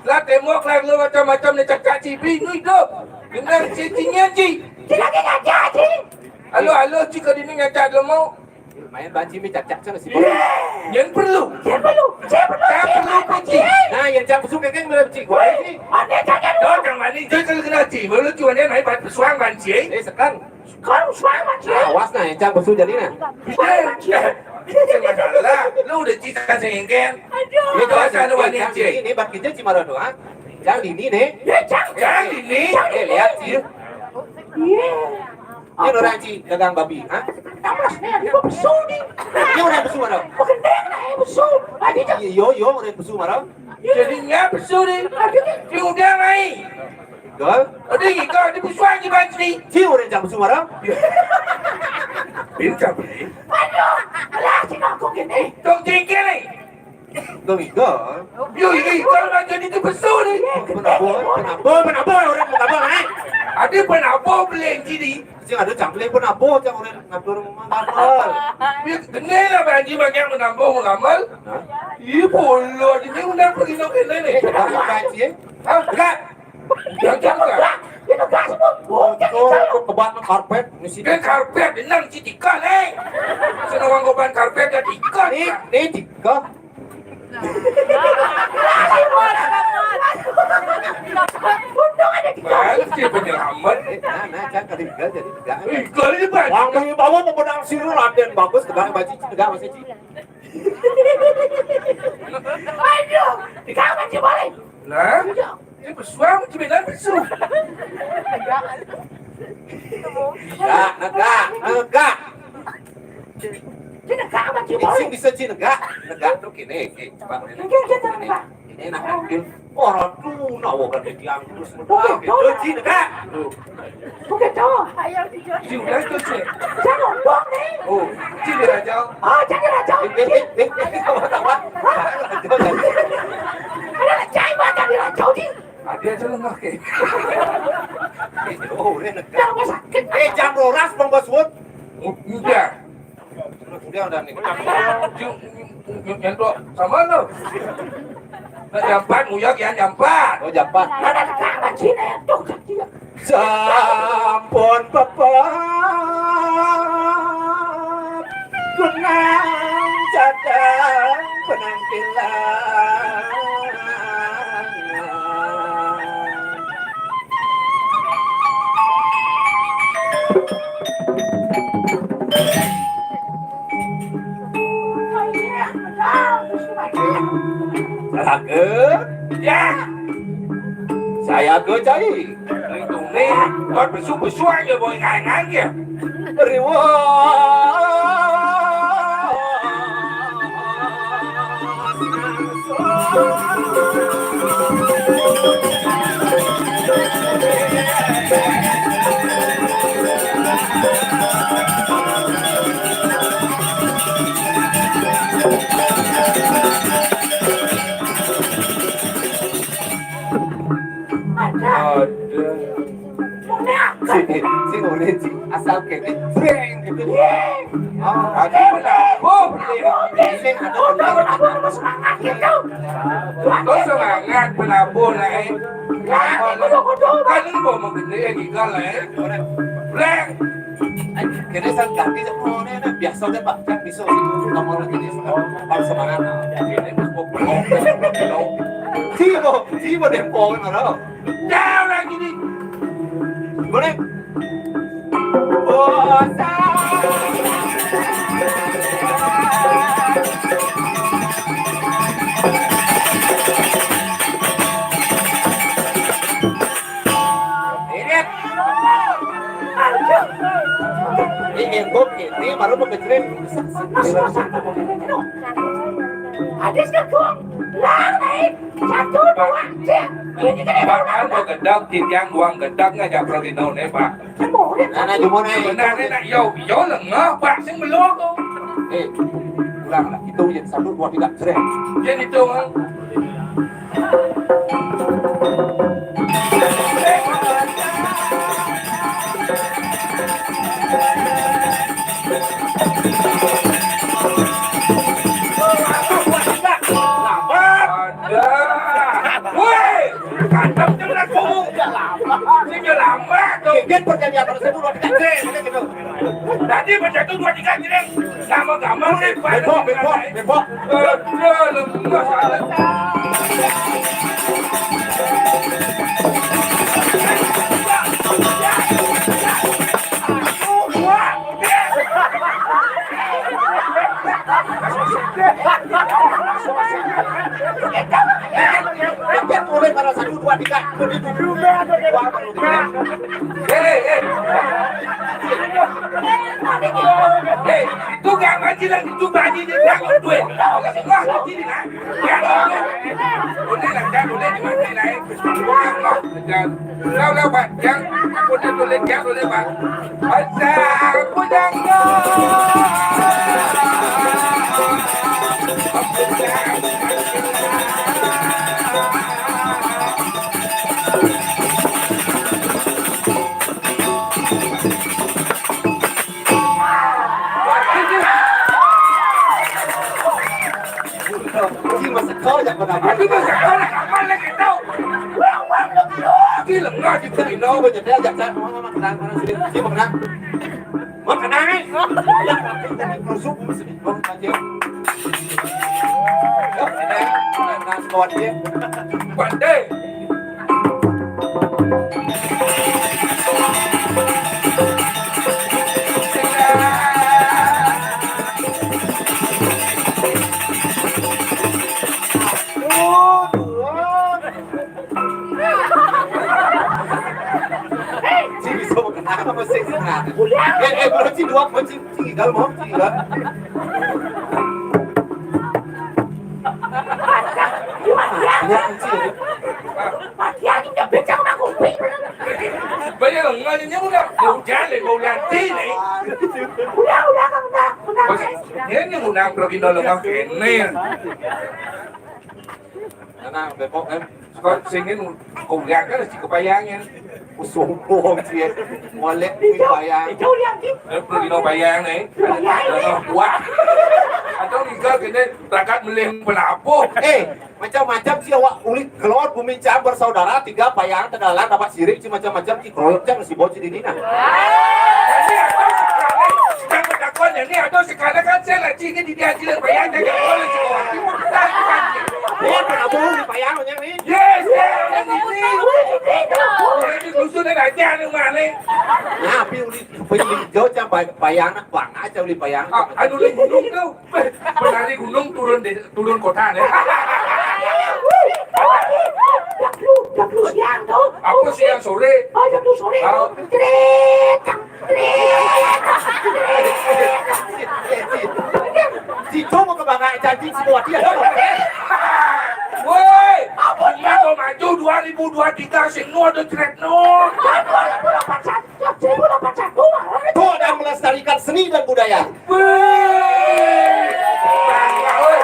lah tembok lah lu macam-macam ni cak-cak cibi nu hidup. Dengan cik cingin cik. Cik lagi ngajar cik. Halo, halo, cik kau dini ngajar dulu mau. Main banci mi cak-cak tu nasi bau. Ye! Yang perlu. Yang perlu. Yang perlu. Yang perlu cik. Nah, yang cak busuk kengkeng boleh cik. Weh, ada cak-cak. Kau jangan mani, jangan kena cik. Baru cik mana main bat-, pesuang banci, eh? Eh, sekarang. Kau suang macam. Awas nah, encang pesu jadi nah. Suang macam. Masalah, lu udah cita sengken. Aduh. Ini tuh asal lu wanita, Ci. Ini, ini bak kita Ci Marodo, ha? Cang dini nih. Ya, cang. Cang dini. Eh, lihat, Ci. Iya. Ini orang Ci dagang babi, ha? Tamas nih, ini gua pesu nih. Ini orang pesu mana? Makin dek nah, eh, pesu. Aja, cang. Yo, yo, orang pesu mana? Jadinya pesu nih. Aja, cang. Ini udah naik. Gol. Aduh, ini gol. Ini pesu aja, Bang, sini. Ci, orang jam pesu mana? Ini jam ini. Aduh, alah, si aku gini. Tong jengkel nih. Gol, gol. Yo, ini gol, Bang, jadi itu pesu nih. Penabur, penabur, penabur, orang penabur, eh. Ada penabur beli sini. Sing ada cangkling penabur, cang orang ngatur mengamal. Ya, kena lah, Bang Haji, bagi yang menabur mengamal. Hah? Iya, bola. Ini undang pergi nak kena ni. Eh, kenapa, Bang Haji, eh? Hah? Enggak. Jangan, enggak. Itu gas, Bu. Oh, itu kebat karpet. Mesti dia karpet, nang si tiga, eh. Senang goban karpet, dah tiga. Ni, ni tiga. Untung ada tiga. Balik dia penyelamat. Eh, nah, nah, jangan tinggal jadi tiga. Eh, kali ni, Bang. Wang beli bawa pemodal siru Raden bagus, tegak baju, tegak masih cik. Aduh, tiga macam balik. Lah? Iya. Dia pesuang, cemilan pesu. Negak, negak, negak. Dia negak apa, Ci? Sing bisa, Ci, negak. Negak tu kini, kini, cepat. Negak, negak, negak. Ini nak ambil. Orang tu nak wakan dia tiang terus. Oke, negak, Ci, negak. Tu. Bukan cowok. Ayo, tiga. Ci, udah tu, Ci. Jangan ngomong ni. Oh, Ci dia rajau. Ah, jangan rajau. Eh, eh, eh, eh, eh, sabar, sabar. Hah? Rajau, rajau. Ada rajau, ada rajau, Ci. Ah, dia aja lengah, ke? Oh, dia negak. Jangan sakit. Eh, jam roras, Bang Baswud. Oh, udah. Udah, udah nih. Yuk, yuk, yuk, nyentuh. Sama lo. Nak jampat, muyak ya, jampat. Oh, jampat. Mana sekarang sini, tuh, dia. Sampun pepet kunang cadang penampilan. Raga. Ya. Saya ke cai. Itu ni, buat besu-besu aja, boy, ngai-ngai ya. Reward. Ada. Sing, sing, sing, asal kéné, breng gitu. Aku pelabur, ini ada bener. Kok semangat pelabur, eh? Kan mau menggede ya, gigal, eh? Breng. Kéné sang ganti, oh, ini biasa deh, Pak. Kan bisa sih, nomor lagi nih, Pak. Semangat. Ini mau belok, belok. Sing mau, sing mau dempong, mana? Dah, lagi nih. Boleh. Ini. Ini input ini baru mau kecilin. Ada seketung. Lah, naik. Satu, dua, tiga. Ini kan Bang, anu gedeg, titiang uang gedeg ngajak pergi naon, eh, Pak? Nah, nah, cuma nih. Sebenarnya nak yo, yo lengah, Pak, sing belum tuh. Eh, ulang lah. Hitung ya, satu, dua, tiga, jreng. Jadi itu, Bang. Ada. Woi, kandang jangan aku. Ini lambat tuh. Dia perjanjian harus itu dua tiga jreng, gitu. Tadi baca tuh dua tiga jreng. Sama gampang nih, Pak. Bebok, bebok, bebok. Aduh, lemes. Mulai pada satu, dua, tiga. Hei, hei. Hei, itu gak ngaji lagi, itu ngaji di belakang gue. Wah, sini lah. Ya, boleh lah, ya, boleh dimati lah, eh. Jangan. Lah, lah, Pak. Yang aku udah tulis, ya, boleh, Pak. Baca, aku jangan. Ini masih kau yang pernah. Aku masih kau nak apa lagi tahu? Gila, nggak gitu, you know. Coba jadi aja, Cak. Mau, mau, mau kenal, mana sih? Sih, mau kenal. Mau kenal, nih. Ya, kerusuk, mesti. Bang, aja. Yuk, ini, nah, squad dia. Pandai. Ci bisa mau kenapa, mesti kenapa? Eh, eh, belum, Ci, dua, Ci, Ci, tinggal mau, Ci, tinggal. Iya, Ci. Bayar, ngalinya udah, mau jalan, mau ganti nih. Udah, udah, udah, udah. Ini udah pergi dulu, Bang. Ini. Anak bepok, eh. Kok singin kuliah kan si kebayangin. Sombong sih. Molek kuwi bayang. Itu yang di. Eh, perlu dino bayang nih. Bayang. Wah. Atau tinggal gini, rakat melih pelabuh. Eh, macam-macam sih awak kulit gelot bumi cam bersaudara tiga bayang tegalan dapat sirik si macam-macam si kroyok cam si bocil ini nah. Ini atau sekarang, sedang berdakwah ini atau sekarang kan saya lagi ini di dia aja bayang dengan kalau si orang. Dia pernah bohong di bayang nih. Yes, yes, yes. Ini khusus nih, nanti anu mana? Nah, pi uli, pi uli jauh, cang bay-, bayang nak bang aja uli bayang. Ah, anu lagi gunung tuh. Penari gunung turun di, turun kota nih. Jam dua siang tuh. Apa siang sore? Oh, jam dua sore. Oh. Cerit. Cito mau kebanggaan janji semua dia. Woi, apa mau maju dua ribu dua tiga sing nu ada trek nu. Dua ribu delapan satu, dua ribu delapan satu. Tuh, dan melestarikan seni dan budaya. Woi. Woi.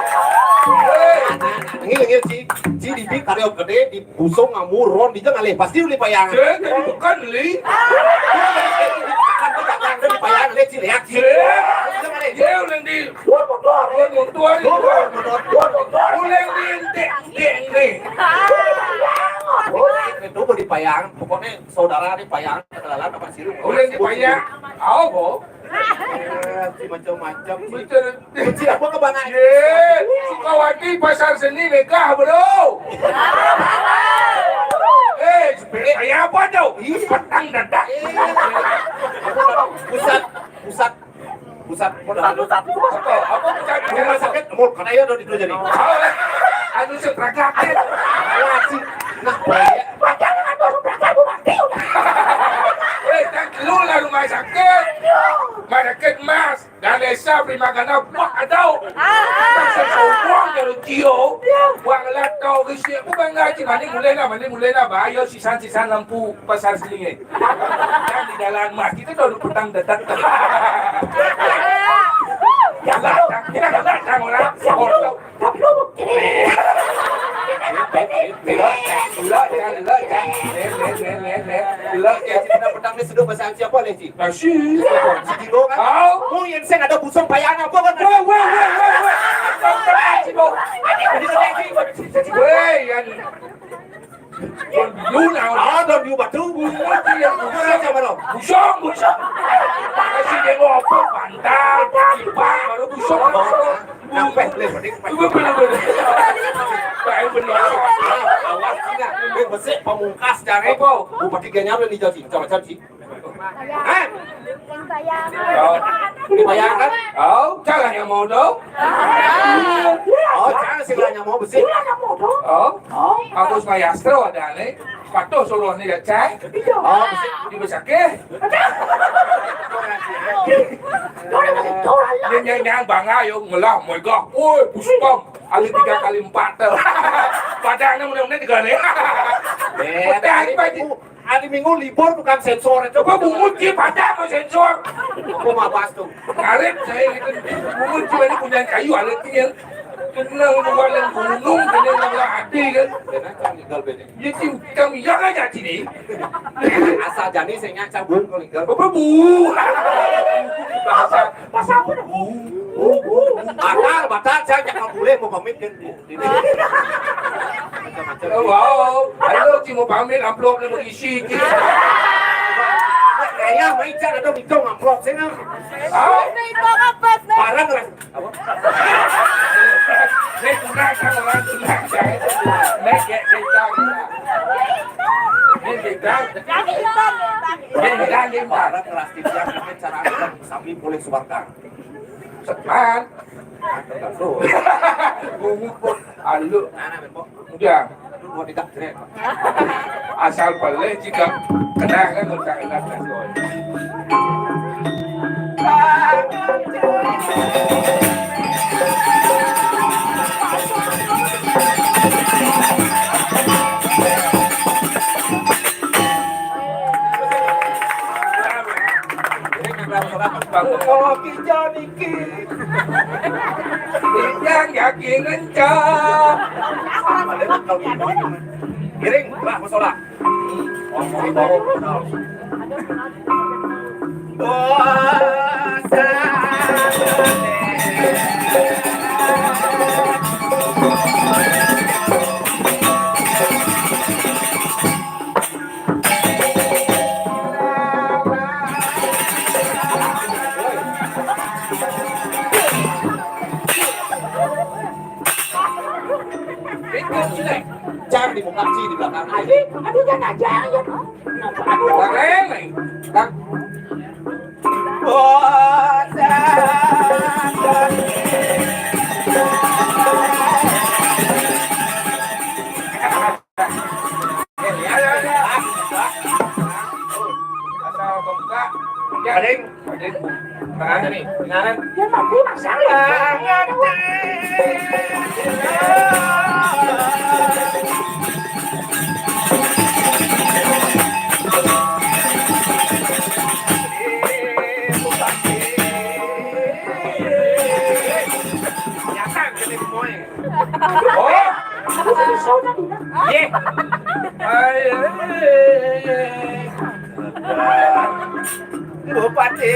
Ngil, ngil, Ci. Ci, di, di, karya gedé, di busung, ngambu, ron, dija ngalih. Pasti uli payang. Yé, jadi bukan uli. Kan di payang, di payang, lihat sih, lihat sih. Yé. Dija ngalih. Yé, uling di. Uling di entik, entik, entik. Itu di payang, pokoknya saudara di payang, kenalan apa sih lu? Uling di payang. Au, Bo. Eh, si macam-macam sih. Betul. Kunci apa ke Bang Haji? Yé, Sukawati Pasar Seni megah, bro. Eh, kayak apa tuh? Petang dadak. Pusat, pusat, pusat. Pusat, pusat. Apa, apa pusat? Rumah sakit, mau kena ya, udah itu jadi. Oh, anu setragak. Wah, sih. Nah, banyak. Padahal anu setragak, gua mati udah. Eh, kan lu lah rumah sakit. Rumah sakit, Mas. Dan desa Primagana, wah, ada. Pasal sombong dari Tio. Wang lato ke siap, aku bangga, cik, mani mulai lah, mani mulai lah, bahaya sisan-sisan lampu Pasar Seni. Dan di dalam mah, kita dah petang dadak. Ya, lah, kita kena orang. Tapi lu bukti. Lo, lo, lo, lo, lo, lo, ya, kita petang ni seduh bahasa siapa leh, Ci? Nasi. Ci Dilo kan? Au. Mu yang sen ada busung payana apa kan? Weh, weh, weh, weh, weh. Petang, petang, Ci, Bo. Jadi, petang, Ci. Weh, yang Don Yu nah, ah, Don Yu batu. Busung, busung. Busung, busung. Kasih dia mau apa? Bantal, kipas, baru busung. Nyampe, boleh, boleh. Bener, bener. Baik, bener. Awas, Cina. Besik pamungkas, cari. Apa? Bupati Gianyar udah dijauh, Ci. Macam-macam, Ci. Hah? Yang bayang. Oh. Dibayangkan? Oh, jangan yang mau dong. Oh, jangan sih lah yang mau besi. Oh, oh, Agus Mayastro ada nih. Patuh suruh nih ya, Cai. Oh, besi. Di besakeh. Yang, yang, yang bangga, yuk, ngelah, megah. Woi, puspam. Ada tiga kali empat tuh. Padahal mudah-mudahan tiga nih. Eh, Udah, hari Minggu, hari Minggu libur tukang sensor itu. Coba bungut dia pada mau sensor. Aku mau bahas tuh. Ngarit saya itu. Bungut cuma ini punya kayu alatnya. Kenal buat yang gunung, kenal yang hati kan. Benar kan tinggal beda. Ya sih, kami yang aja sini. Asal jani saya nyacabung kalau tinggal. Apa bu? Bahasa, bahasa apa? Bu. Batal, batal, saya jangan boleh mau pamit kan. Wow, halo, cuma pamit amplop ni berisi je. Ayah, main cak ada bintang amplop saya. Ah? Barang lah. Apa? Ni kurang kan orang tunang, guys. Ni kayak bintang. Ni bintang. Ni bintang, ni bintang. Barang keras dia, cara sambil boleh suarkan. Sepan. Bungut pun alu. Udah. Asal boleh jika kenangan udah enak. Kopi Johnny Ki. Yang yakin ngencang. Giring, lah, musola. Jangan dibuka sih di belakang. Aduh, aduh, jangan, jangan, ya. Aduh. Bang, eh, Bang. Asal kebuka. Ading. Ading. Mana nih? Ngaran. Dia mampu masang ya. Nyata gini semuanya. Oh, Nggih. Ayo. Bupati.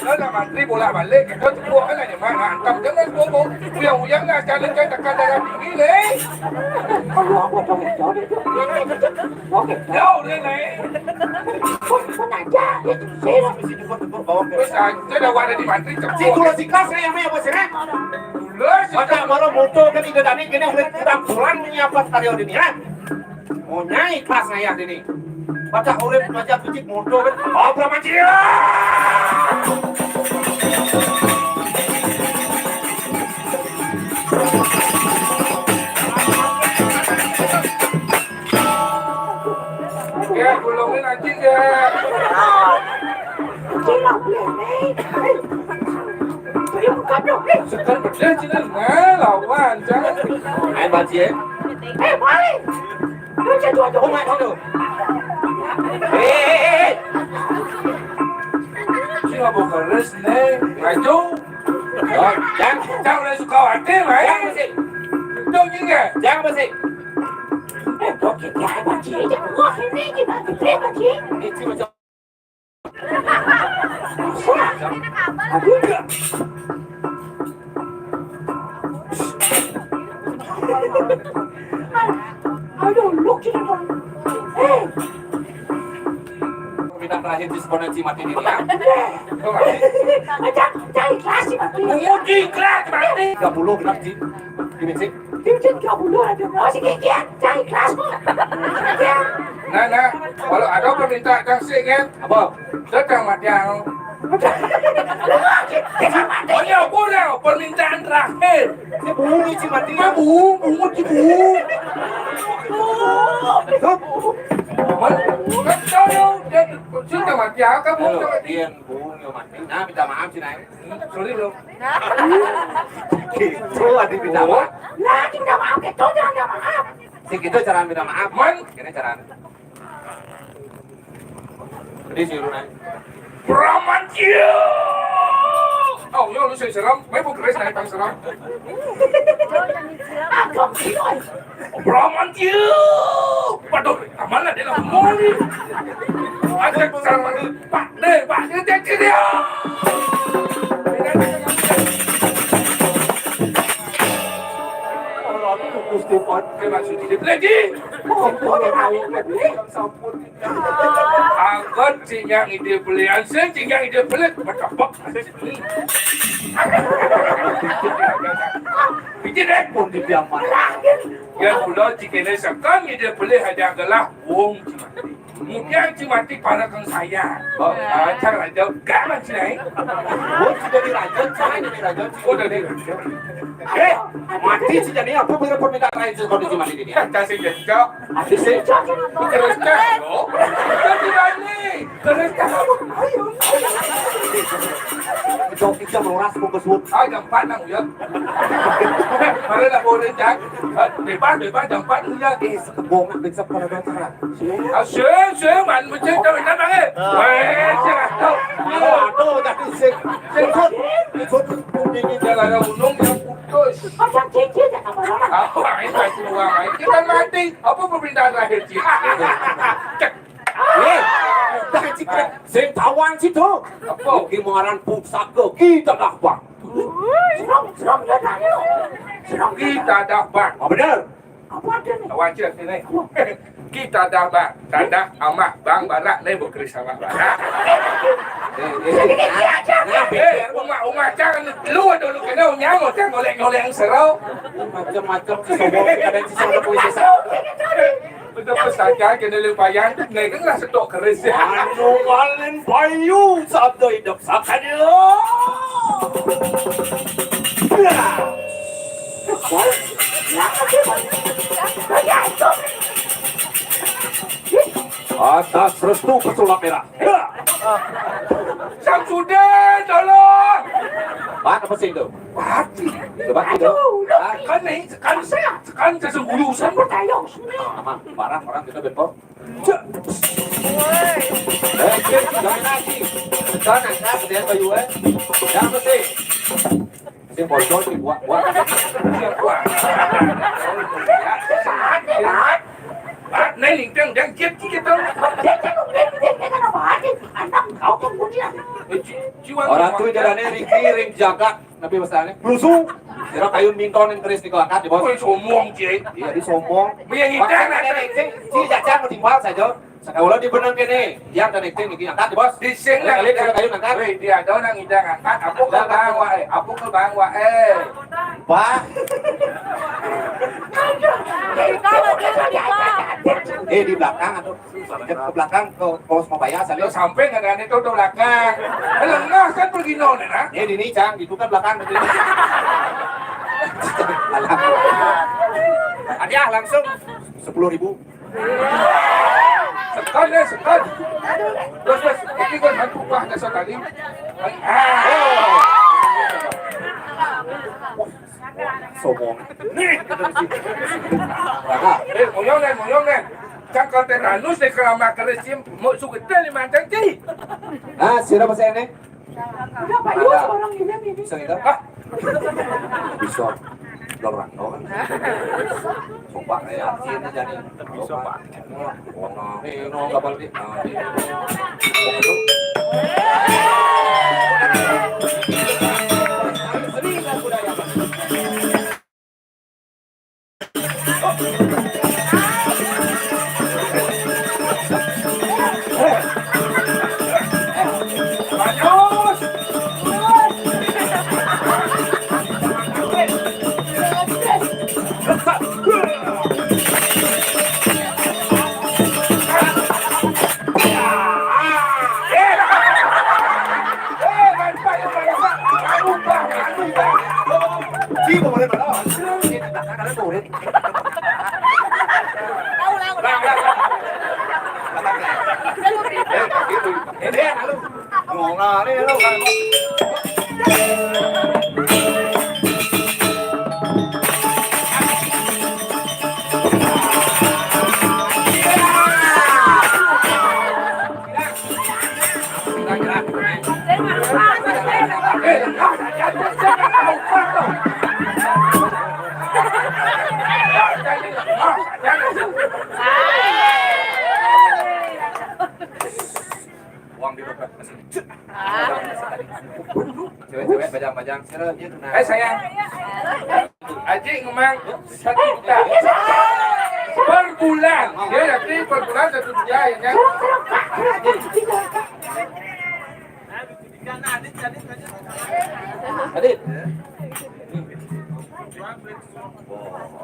Ada lah mantri bolak-balik, kita tepuk kan aja, Mak. Hantam jangan bobo. Uyang-uyang lah, sekali kan tekan darah tinggi, leh. Aduh, aku tak tahu dia. Oke. Jauh dia, leh. Pun, pun aja, dia tu sih. Terus aja dah ada di mantri, tepuk. Si dulu si kelas, saya yang main apa sih, Mak? Dulu, si Mata baru motor kan, tidak tadi, kena udah kurang pulang ni apa stereo ini, ha? Monyai kelas ngayah dini. Pacak urip ngajak kucing motor kan. Apa macam dia? Ya, golongan anjing ya. Sekarang betul sini. Nah, lawan, jangan. Main bajie. Eh, balik. Lu jatuh aja. Oh, maju tu. Eh, eh, eh, eh. Sini apa keras ni? Maju. Oh, jangan. Jangan boleh suka hati, main. Jangan bersih. Betul juga. Jangan bersih. Eh, kok kita bajie je. Wah, ini kita gede bajie. Ini macam Aku enggak. Aduh, lu kira dong. Eh. Minta terakhir di sekolah si mati ini ya. Macam cari kelas si mati. Bungut di kelas mati. Tiga puluh benar, Ji. Gini sih. Cincin tiga puluh ada. Oh, si Kikian. Cari kelas kok. Nah, nah, kalau ada permintaan kasih kan? Apa? Sedang mati yang. Kita mati. Oh ya, boleh. Permintaan terakhir. Ini bunyi si mati. Mah bunyi, bunyi si bunyi. Mana? Kan tahu ya, dia sudah mati, ya, kan bunyi mati. Iya, bunyi mati. Nah, minta maaf sih, Nay. Sorry, bro. Gitu, adi minta maaf. Nah, minta maaf, gitu, jangan minta maaf. Si gitu cara minta maaf. Man. Ini cara. Jadi si Runa. Bramantio. Oh, yo lu saya seram. Baik, Bu Grace naik tang seram. Aku kira. Bramantio. Waduh, aman lah dia lah. Moli. Ada seram. Pak deh, Pak deh, dia dia. Gusti Pak, dia masih hidup lagi. Oh, dia tahu lagi. Sampun. Angkot cing yang ide beli, ansel cing yang ide beli, bertepuk. Biji deh pun di biang mana. Ya, pulau cing kene sekan ide beli aja gelah wong cing mati. Kemudian cing mati para kang saya. Oh, ah, cara jauh gak masih naik. Oh, sudah dirajut, saya ini dirajut. Oh, udah dirajut. Eh, mati cing jadi apa, beri permintaan lain cing kondisi mati ini, ya? Kasih jejak. Mati sih. Terus kan, yo. Kan tidak nih. Terus kan, ayo. Jok, kita meluras, fokus, fokus. Ah, jam empat nang, ya. Mari lah, boleh, Jack. Bebas, bebas, jam empat, ya. Eh, sekebong, ambil sepuluh meter. Ah, sing, sing, man, mencet, tahu, enak, bang, eh. Weh, sing, ah, tahu. Aduh, aduh, tadi sing. Sing, sing. Ini jalan gunung, yang putus. Apa, ini masih uang, ini kan mati. Apa permintaan terakhir, Cik? Cek. Eh, dah, Cik, sing tawang situ. Apa? Iki ngaran pusaka, kita dah, Bang. Serem, serem, ya, dah, ya. Serem, ya. Kita dah, Bang. Oh, benar. Apa ada ni? Tawang, Cik, sini. Kita dah, Bang. Dadah, Amak, Bang, Barak, ni, Bu Keris, Amak, Barak. Eh, eh, eh. Eh, umat, umat, jangan lu dulu kena nyamuk, jangan golek-golek yang serau. Macam-macam, si sombong, kadang si sombong, polisi. Betul saja kena lupayan, naiklah setok keris ya. Anu malin bayu sabda hidup sakanya. Atas restu pesulap merah. Ya. Sudah, tolong. Bat apa sih itu? Bat. Coba itu. Aduh, lu. Bat. Kan nih, kan saya, kan saya guru, saya bertanya. Aman, barang orang kita bentuk. Cek. Eh, cek, jangan lagi. Jangan angkat, kemudian bayu, eh. Jangan mesti. Sing bocor, sing buat, buat. Buat. Buat, nih, lintang, jangan cek, cek, cek. Orang tuh jalannya ring, ring jagat, tapi besarnya pelusu. Kira kayun minton yang keris di kelakar di bos. Woi, sombong, cek. Iya, di sombong. Biar hitam, Pak, ada. Cek, cek, jajan mau timbal saja. Sekolah di benang kene, dia kan acting lagi angkat, Bos. Di sini. Kali kita kayu angkat. Weh, dia ada orang ngidang angkat. Apa ke bawah, eh? Apa ke bawah, eh? Pak. Eh, di belakang atau ke belakang ke pos mau bayar, lo sampai nggak ada itu tuh belakang. Lengah kan pergi nol, nah. Eh, di ini, Cang, itu kan belakang. Alah. Hadiah langsung sepuluh ribu. Sekan deh, sekan. Terus, terus, ini gue satu, wah, ada sekali. Ah. Sombong. Nih, kita di sini. Eh, moyong deh, moyong deh. Cang konten anus deh, kalau makan rezim, mau suka teh lima cangkir. Ah, siapa saya nih? Udah, Pak, yuk, orang ini, ini. Bisa kita? Ah. Bisa. Belum orang tahu kan. Coba kayak sini jadi. Bisa, Pak. Wong nang, eh, nang, nggak balik. Nah, ini. Seni dan budaya. Uang di dompet masih. Cewek-cewek bajang-bajang, seret dia tuh, nah. Eh, sayang. Aji ngomong satu juta per bulan. Dia yakin per bulan satu juta, ya kan? Adit.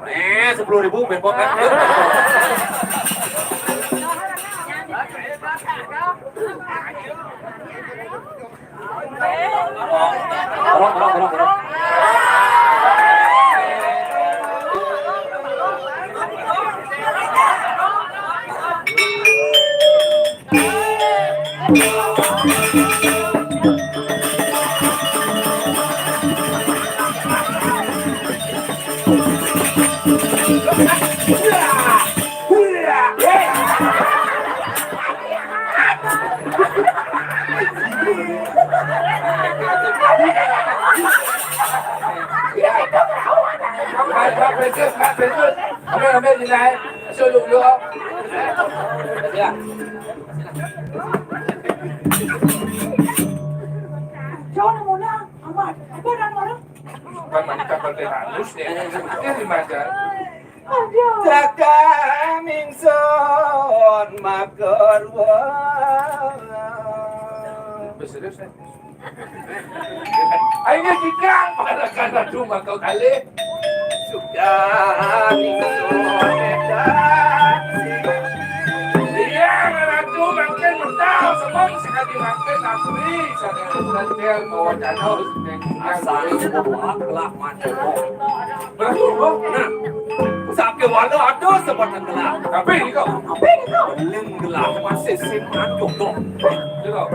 Eh, sepuluh ribu bengkok kan. Dorong, dorong, dorong, dorong. Mak Petrus, Mak Petrus. Ambil, ambil, sini, eh. Masuk dulu, dulu. Ya. Jangan muna, amat. Apa orang orang? Bukan wanita partai halus, ya. Ini di mana? Aduh. Terakam ingsun makarwa. Beserius, ya? Ayo, jika para kan ratu mangkau kalih. Sudah ingsun meditasi. Iya, ratu mangkin mental, semong sekali mangkin, tapi saya mentel bawa channel. Asal itu buat lah, macam. Nah, sakit wala ada sebab tenggelam. Tapi ni kau. Tapi ni kau. Beling gelah masih simpan jodoh. Ni kau.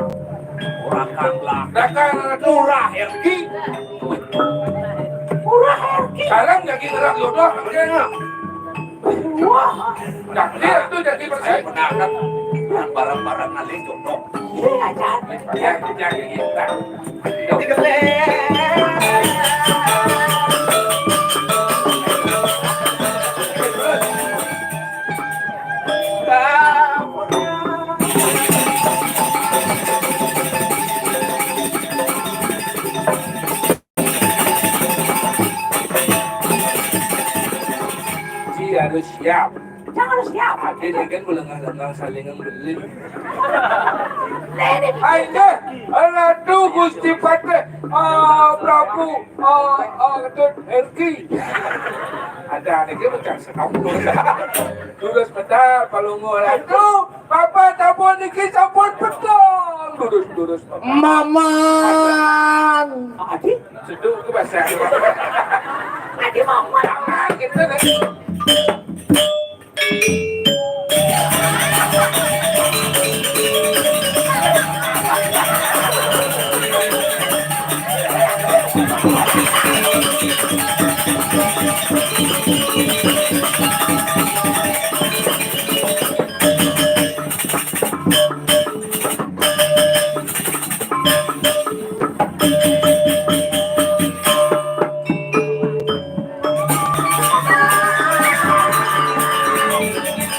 Orang Kanglang. Datang Lurah Herki. Lurah Herki. Sekarang jadi ngerak jodoh makanya. Wah. Nah, dia tuh jadi persiapan. Barang-barang ngalih jodoh. Iya, Jan. Jangan, jangan gitu. Harus siap. Jangan harus siap. Ada dia kan melengah-lengah saling ngebelin. Ayo, Ratu Gusti Patih, ah, Prabu, ah, ah, Tut Herki. Ada, ada dia bukan senang. Terus bentar, Palungo Ratu, Bapak sampun niki sampun peteng. Lurus-lurus, Bapak. Maman. Adi? Seduk ke bahasa. Adi Maman. Maman gitu deh.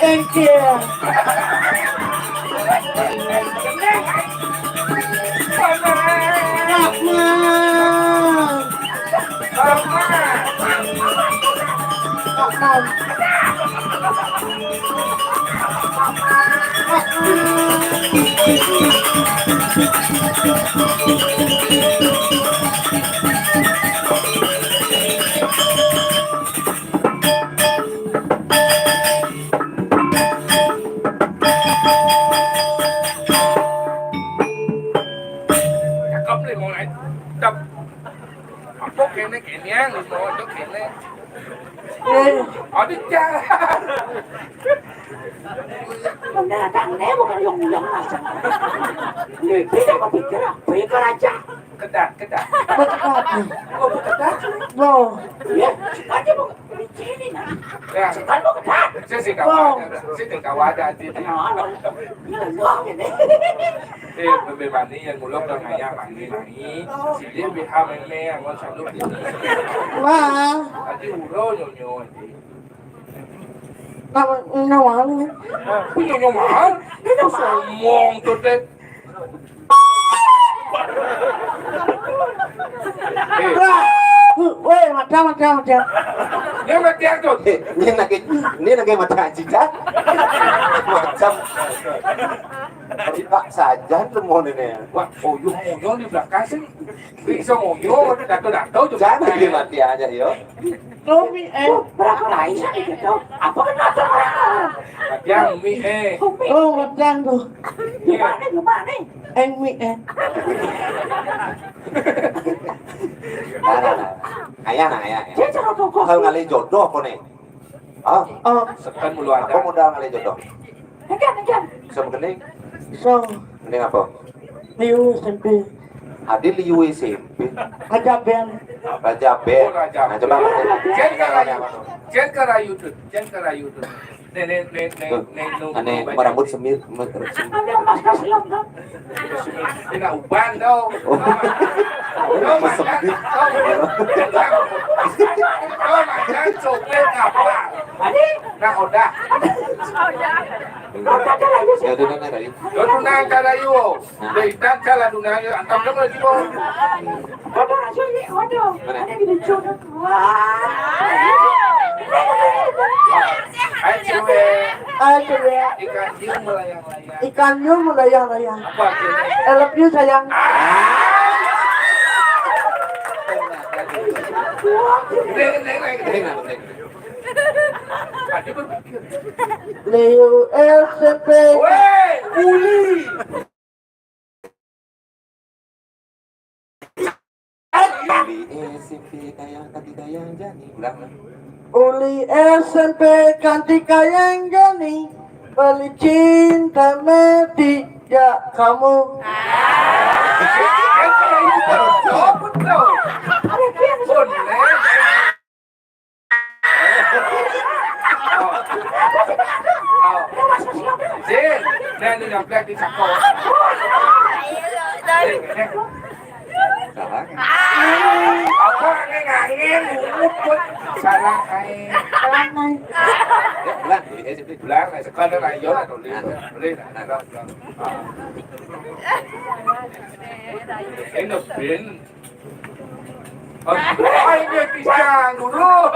Thank you. Rahman. Rahman. Cakep nih, mau naik. Cakep. Apa kene, kene yang mau itu kene. Eh, ada jalan. Mendatang nih bukan yang yang macam. Nih, tidak berpikir, pikir aja. Kedat, kedat. Betul. Oh, kedat. No. Ya, aja bukan. Ini sini, nah. Ya. Setan mau kedat. Saya sih kawaja, saya sih kawaja aja. Nah, nah. Ini lah doang ini. Eh, bebe bani yang mulok dan ngaya mani mani. Sini biha mene yang mau saluk ini. Wah. Tadi uro nyonyo aja. Nama nyawang. Nyonyo mahal. Itu sombong tuh teh. Wah, woi, mata, mata, mata. Dia mati aku. Eh, ini lagi, ini lagi mata anjing, kan? Macam. Pak saja tuh mau ini. Wah, oyong-oyong di belakang sih. Bisa ngoyo, dato-dato juga. Jangan dia mati aja, yo. Kopi, eh. Berapa lain sih gitu? Apa kan ada orang? Yang mi, eh. Kopi. Oh, matang tuh. Gimana, gimana? Eng mi, eh. Nah, nah, nah. Ayah, nah, ayah, ayah. Dia cara toko. Kalau ngalih jodoh kok nih. Oh, oh. Sekan mulu ada. Apa modal ngalih jodoh? Enggak, enggak. Bisa begini? So. Mending apa? Liu S M P. Adi Liu S M P. Raja Ben. Raja Ben. Oh, Raja Ben. Nah, coba. Jen karayu. Jen karayu tuh. Jen karayu tuh. Nih, nih, nih, nih, tuh. Nih, nih, aneh, nih, merambut semir, me-, semir. Ada emas kasih dong. Ini nak uban tau. Oh. Lo makan, tau. Lo makan coklat apa? Nah, udah. Ya udah, udah, udah, udah. Lo tunang karayu. Nah. Dari tangkal lah tunang, antam dong lagi, Bang. Waduh, rasanya, waduh. Mana? Ada di lucu. Wah. Hai, cewek. Hai, cewek. Ikan hiu melayang-layang. Ikan hiu melayang-layang. Apa artinya? I love you, sayang. Ah! Neng, neng, neng, neng, neng. Tadi berpikir. Leo S M P. Weh, uli. Uli S M P kayak tadi kayak jani. Ulang lah. Uli S M P kanti kayang gani, pelicin temeti ya kamu. Pun, eh. Oh. Oh. Sin, nah, ini nyamplek di cako. Apa angin-angin, nguput. Salah, ai. Ya, ulang, eh, sini. Ulang, eh, sekolah, ayo lah, tulis. Nah. Tulis, nah, nah, nah. Ini, Bin. Oh, oh, ini pisang, lurus.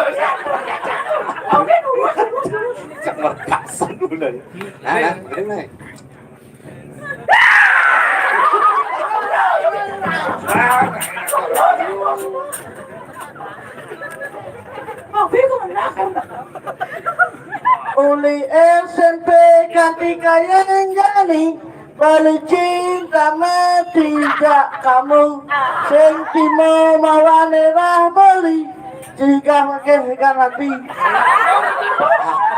Cek merkasan udah. Nah, nah, ini, nih. Uli S M P kanti kayang jani, bali cinta mati jak kamu. Sing timo mawane rah beli, jika makin ikan hati.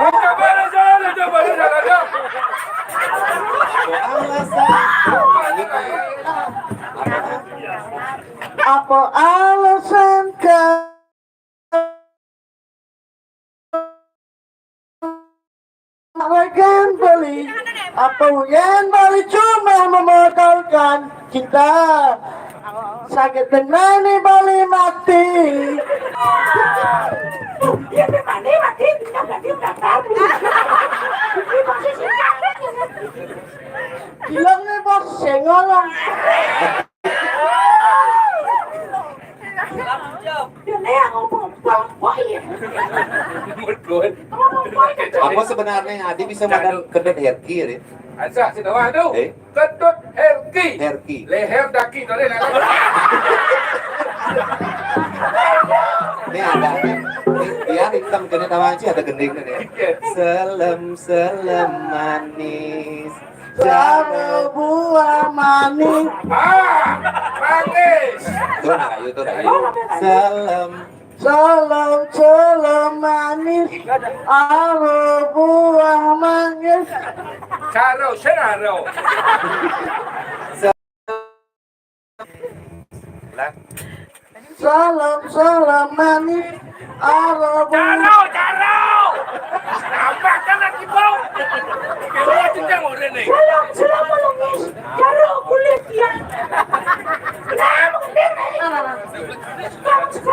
Coba, coba, coba, coba, coba. Apa alasan kau Rekan beli, apa yang beli cuma memodalkan cinta. Sakit benar nih beli mati. Dia mati, mati, dia mati, udah tahu. Ini posisi kaget. Bilang nih, Bos, sengolong. Dia nih yang ngomong, ngomong, ngomong, ya. Apa sebenarnya Adi bisa makan kedut herki, ya? Asa, sini, waduh. Eh? Kedut herki. Herki. Leher daki, tadi leher. Ini ada. Ini dia hitam kena tawa aja ada gending nih. Iya. Selem, selem manis. Cara buah manis. Ah, manis. Tuh, nah, ayo tuh, ayo. Selem. Selem, selem manis. Aro buah manis. Caro, senaro. Lah. Salam, salam manis. Arabun. Caro, caro. Tambah kan lagi bau. Kalau jenjang orang ni. Salam, salam manis. Caro kulit dia.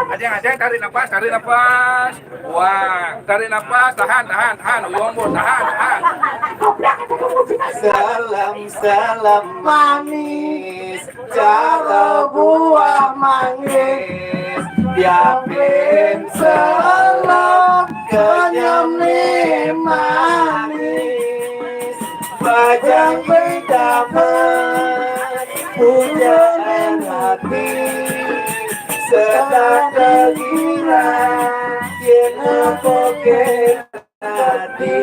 Ada yang, ada yang tarik nafas, tarik nafas. Buang. Tarik nafas, tahan, tahan, tahan. Uyuh embun, tahan, tahan. Salam, salam manis. Cara buah manis, yapin salam kenyam ni manis. Bajang berdapat pujaan hati, sedang tergila, yen poke hati.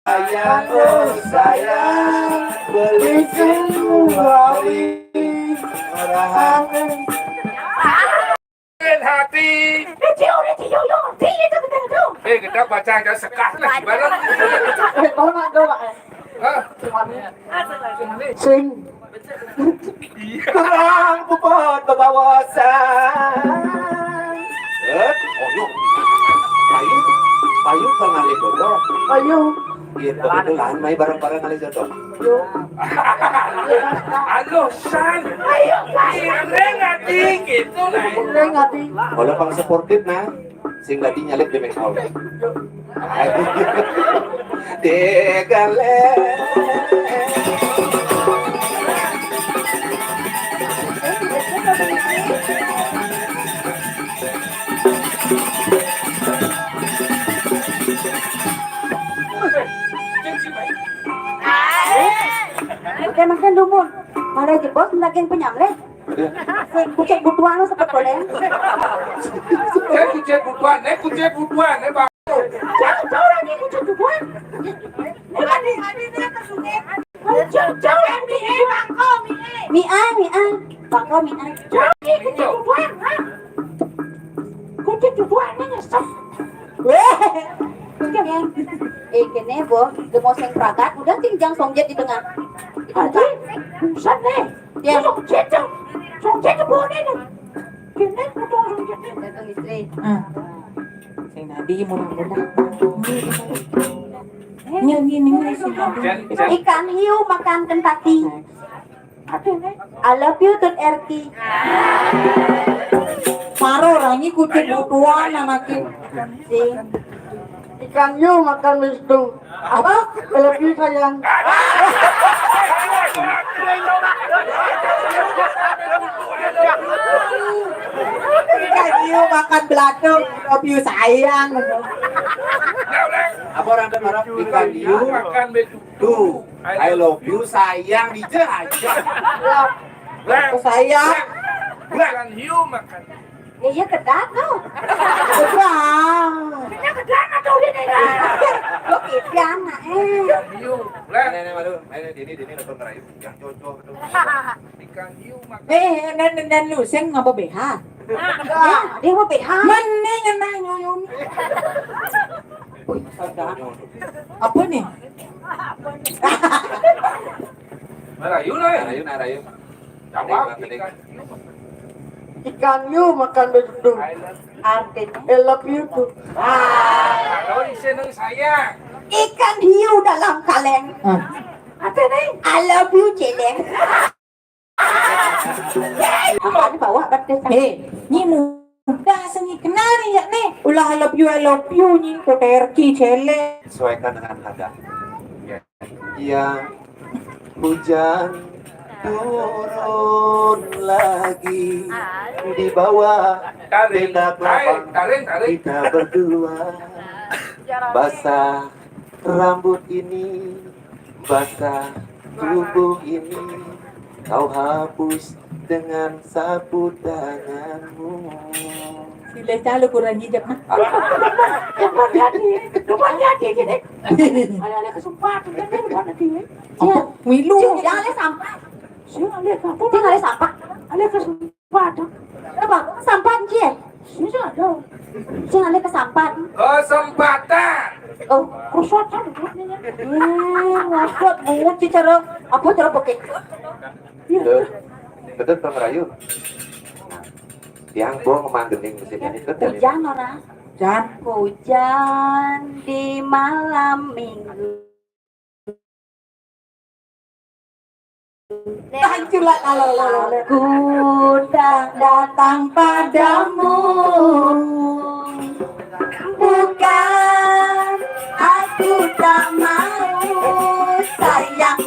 Sayang, oh sayang, beli kembali orang hati. Hati. Eh, kita baca aja sekat lah, gimana? Eh, tolong, tolong, eh. Hah? Sing. Terang puput bebawasan. Eh, oh, yuk. Payu, payu, Bang Ali Bodo. Payu. Iya, kebetulan, mai bareng-bareng kali jodoh. Yuk. Halo, San. Ayo, San. Ireng ati, gitu, nah. Ireng ati. Kalau Bang sportif, nah. Sing tadi nyalip di mekol. Degale. Oke, makan dumun. Mana jebos lagi yang penyamret? Kucing butuhan lu sebetulnya. Eh, kucing butuhan, eh, kucing butuhan, eh, Bang. Jauh, jauh lagi kucing butuhan. Bukan di, di, di atas sungai. Jauh, jauh lagi, eh, bangko, mi, eh. Mi ai, mi ai. Bangko, mi ai. Jauh lagi kucing butuhan, ha? Kucing butuhan, ini nyesek. Weh. Kucing, ya. Eh, kene, Bo. Gemoseng pragat. Udah, ting, jang songjet di tengah. Aji, buset, nih. Ya. Sujud, sujud, sujud, boleh tu. Kena potong sujud. Tergantung istri. Ah. Sing tadi murah-murah. Ini, ini, ini, ini, sing tadi. Ikan hiu makan Kentucky. I love you, Tut Erki. Paro ra ngikuti butuhan anaknya. Sing. Ikan hiu makan Wisnu. Apa? I love you, sayang. Ikan hiu makan belatung. I love you, sayang. Apa orang dengar ikan hiu makan Wisnu? Tuh, I love you, sayang, dija aja. Sayang. Ikan hiu makan. Ya, iya, kedak tuh. Kedak. Ini kedak atau ini, ya? Lo pipi anak, eh. Ikan hiu. Lah, ini, ini, malu. Ini, ini, ini, nonton ngerayu. Yang cocok tuh. Ikan hiu makan. Eh, nen, nen, nen, lu, sing ngapa B H? Ya, dia mau B H. Mending ngenah nyuyun. Wih, sadar. Apa nih? Merayu, nah. Merayu, nah, rayu. Jawab, ikan. Ikan hiu makan Wisnu. Artinya? I love you too. Ah. Kalau di sini saya. Ikan hiu dalam kaleng. Ah. Apa nih? I love you, Celeng. Apa dibawa berarti? Eh, ini mudah seni kenal nih ya nih. Ulah I love you, I love you nih, koterki cele. Sesuaikan dengan harga. Ya. Hujan turun lagi di bawah tenda kelapa. Kita berdua basah rambut ini, basah tubuh ini, kau hapus dengan sapu tanganmu. Sila calo kurang hijab mah. Cuma jadi, cuma jadi gini. Ada ada kesempatan kan dia buat nanti. Iya. Milu. Dia ada sampah. Dia ada sampah. Dia ada sampah. Ada kesempatan. Apa? Sampah dia. Susah dong. Sing ale kesampat. Kesempatan. Oh, kusut kan. Eh, ngosot bungut sih cara apa cara pakai. Iya. Betul, Bang Rayu. Tiang bong manggening mesin ini betul. Hujan ora? Hujan. Hujan di malam minggu. Hancurlah kalau aku tak datang padamu. Bukan aku tak mau sayang,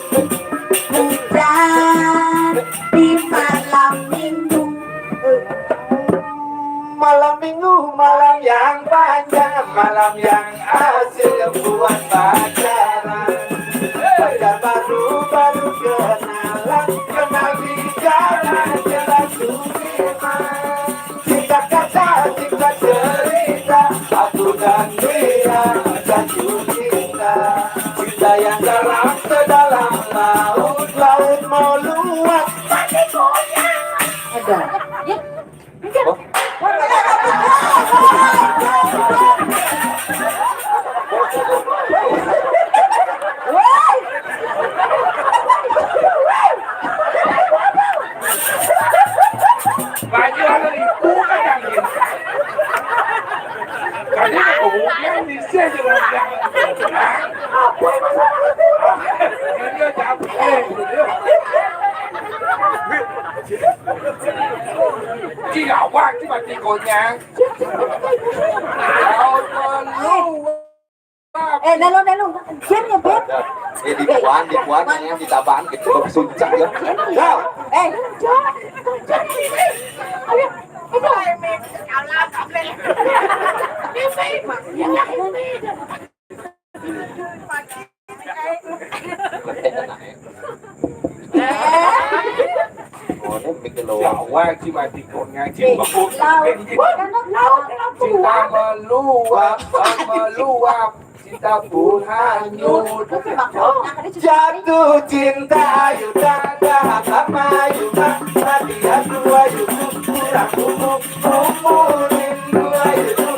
hujan di malam minggu. Malam minggu, malam yang panjang, malam yang asik buat pacaran. Pacar baru, baru kenalan, kenal di jalan, jalan Sudirman. Singkat kata, singkat cerita, aku dan dia jatuh cinta. Cinta yang dalam sedalam laut, laut mau luap. Ada. Baju ada di buka kan? Kamu bukan bisa juga. Apa yang masalah itu? Dia capek. Cik awak cik mati konyang. Kau perlu. Eh, lalu, lalu. Jen ya, Bet. Eh, di puan, di puan, yang di tabang, gitu, suncak, ya. Jen ya. Eh, Jen. Ayo, itu. Jawa cuma tikunnya, cuma cinta meluap, meluap, cinta pun hanyut. Jatuh cinta, ayo tak ada apa, ayo tak, tadi aku, ayo kurang umur, umur rindu, ayo.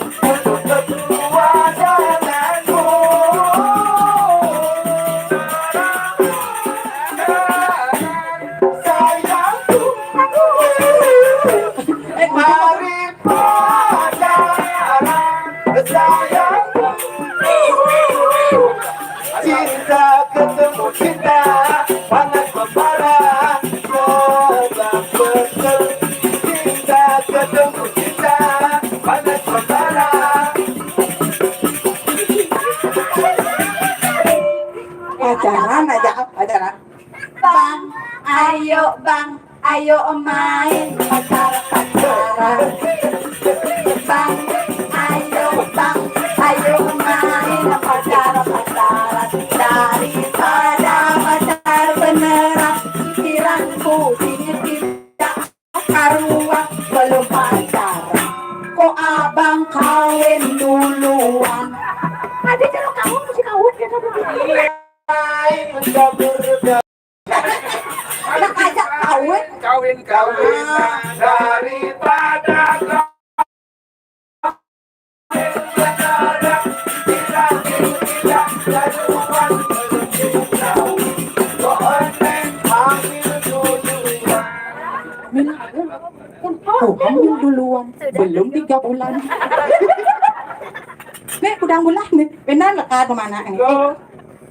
Sayang, Pacaran aja, pacaran. Bang, ayo Bang, ayo main pacar-pacaran. Bang, ayo Bang, ayo main pacar-pacaran. Daripada pacar beneran, pikiran pusing tidak karuan, belum pacaran. Kok abang kawin duluan? Tadi kalau kamu mesti kawin, kita dulu. Anak aja kawin. Kawin, kawin. Ah. Daripada Oh, hamil duluan. Belum tiga bulan. Nih, udah bulan nih. Benar leka kemana nih? Lo,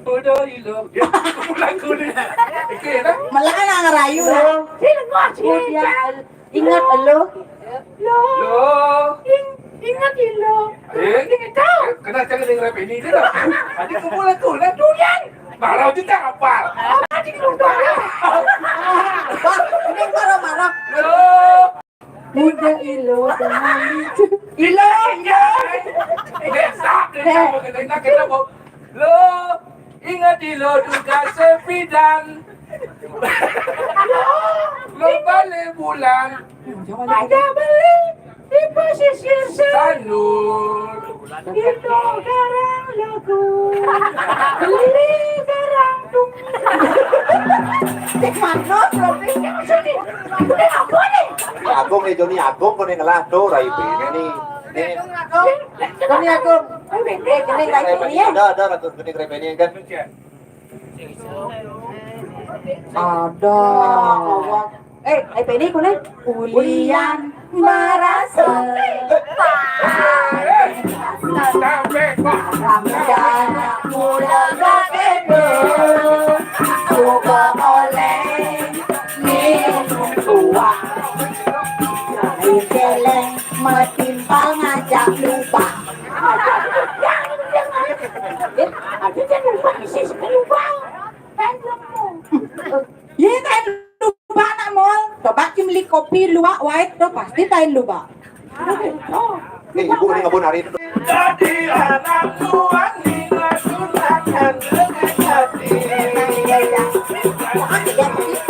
udah ilo. Lagu nih. Oke, dah. Malah anak ngerayu. Lo, udah. Ingat elo. Lo. Lo. Ing-, ingat elo. Eh? Ingat tau. Kena jangan dengar ini je lah. Ada kumpulan tu lah. Durian. Marau je tak apa. Apa je kumpulan? Ini marah-marah. Lo. Muda ilo, jangan. Ilo, ya. Desa, desa, kena, kena, kena, lo. Ingat ilo duga sepidan. Lo balik bulan. Ada beli di pesisir Sanur. Ilo garang lagu. Beli garang tung. Cek mana, Joni? Ini apa nih? Joni Agung nih, Joni Agung kau nih ngelah tuh, Rai Beni nih. Nih. Joni Agung. Ayo, Beni, Beni, Rai Beni, ya. Ada, ada, Ratu Beni, Rai Beni, kan? Ada. Eh, eh, Rai Beni, kau nih? Ulian merasa. Sampai Ramadhan mula begitu. Coba oleh minum tuak. Kain celeng matimpal ngajak lupa. Eh, ada je lupa, isi lubang. Kan lupa. Ye, kan lupa nak mall. Coba ki beli kopi luwak wae tu pasti tain lupa. Eh, ibu ni ngebun hari itu. Jadi anak tuan ni tunangan dengan hati.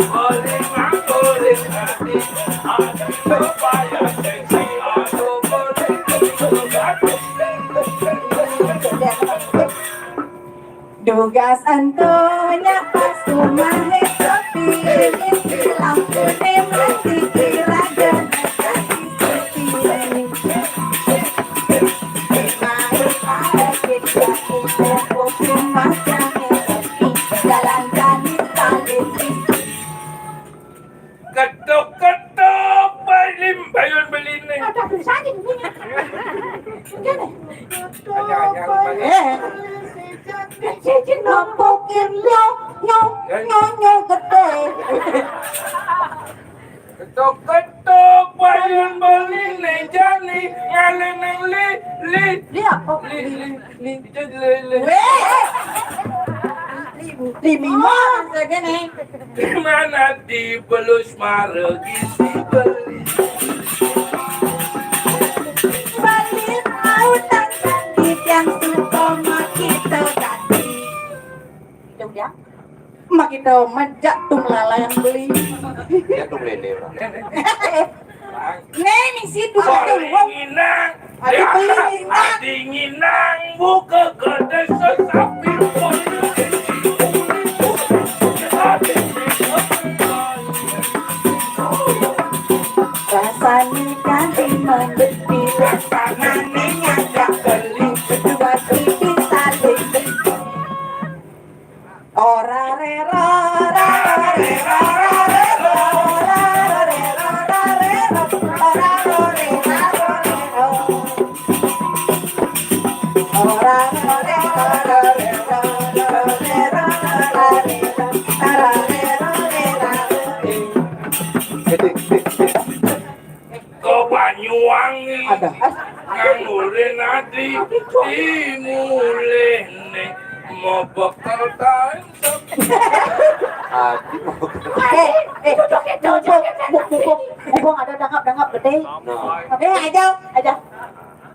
Boleh mangkul hati. Ada supaya seksi, ada boleh. Dugas antonya pas kumahe sepi, lampu mati kira-gara sepi. Jalan kami saling. Ketok-ketok, Pak Lim, bayun beli nih. Ada beli saja bunyi. Gini. Eh. Cincin nopokin yo, nyo, nyo, nyo, gede. Ketok-ketok, bayun beli nih, jani, ngalih neng li, li. Li apa? Li, li, li, li, li. Weh. Li, li, minggu, segini. Di mana di belus maregi si beli. Beli tahu tangan di tiang suko mah kita ganti. Itu dia. Mak kita majak tu melalayan beli. Ya tu beli dia orang. Nih, misi tu. Sorry, Inang. Adi beli, Inang. Adi nginang buka kedai sesapi. Rasanya kan mendeti, rasanya ngajak beli kedua sisi saling. Ora re ro, ra re ro, ra re ro, ra re ro, ra re ro, ra re ro. Ora re ro, ra re ro, ra re ro, ra re ro, ra re ro. Kau Banyuwangi. Ada. Nganggurin ati. Dimulihne mau bekel tansep. Aduh. Eh, eh, mumpung, mumpung, mumpung ada dangap-dangap gede. Nah. Eh, aja, aja.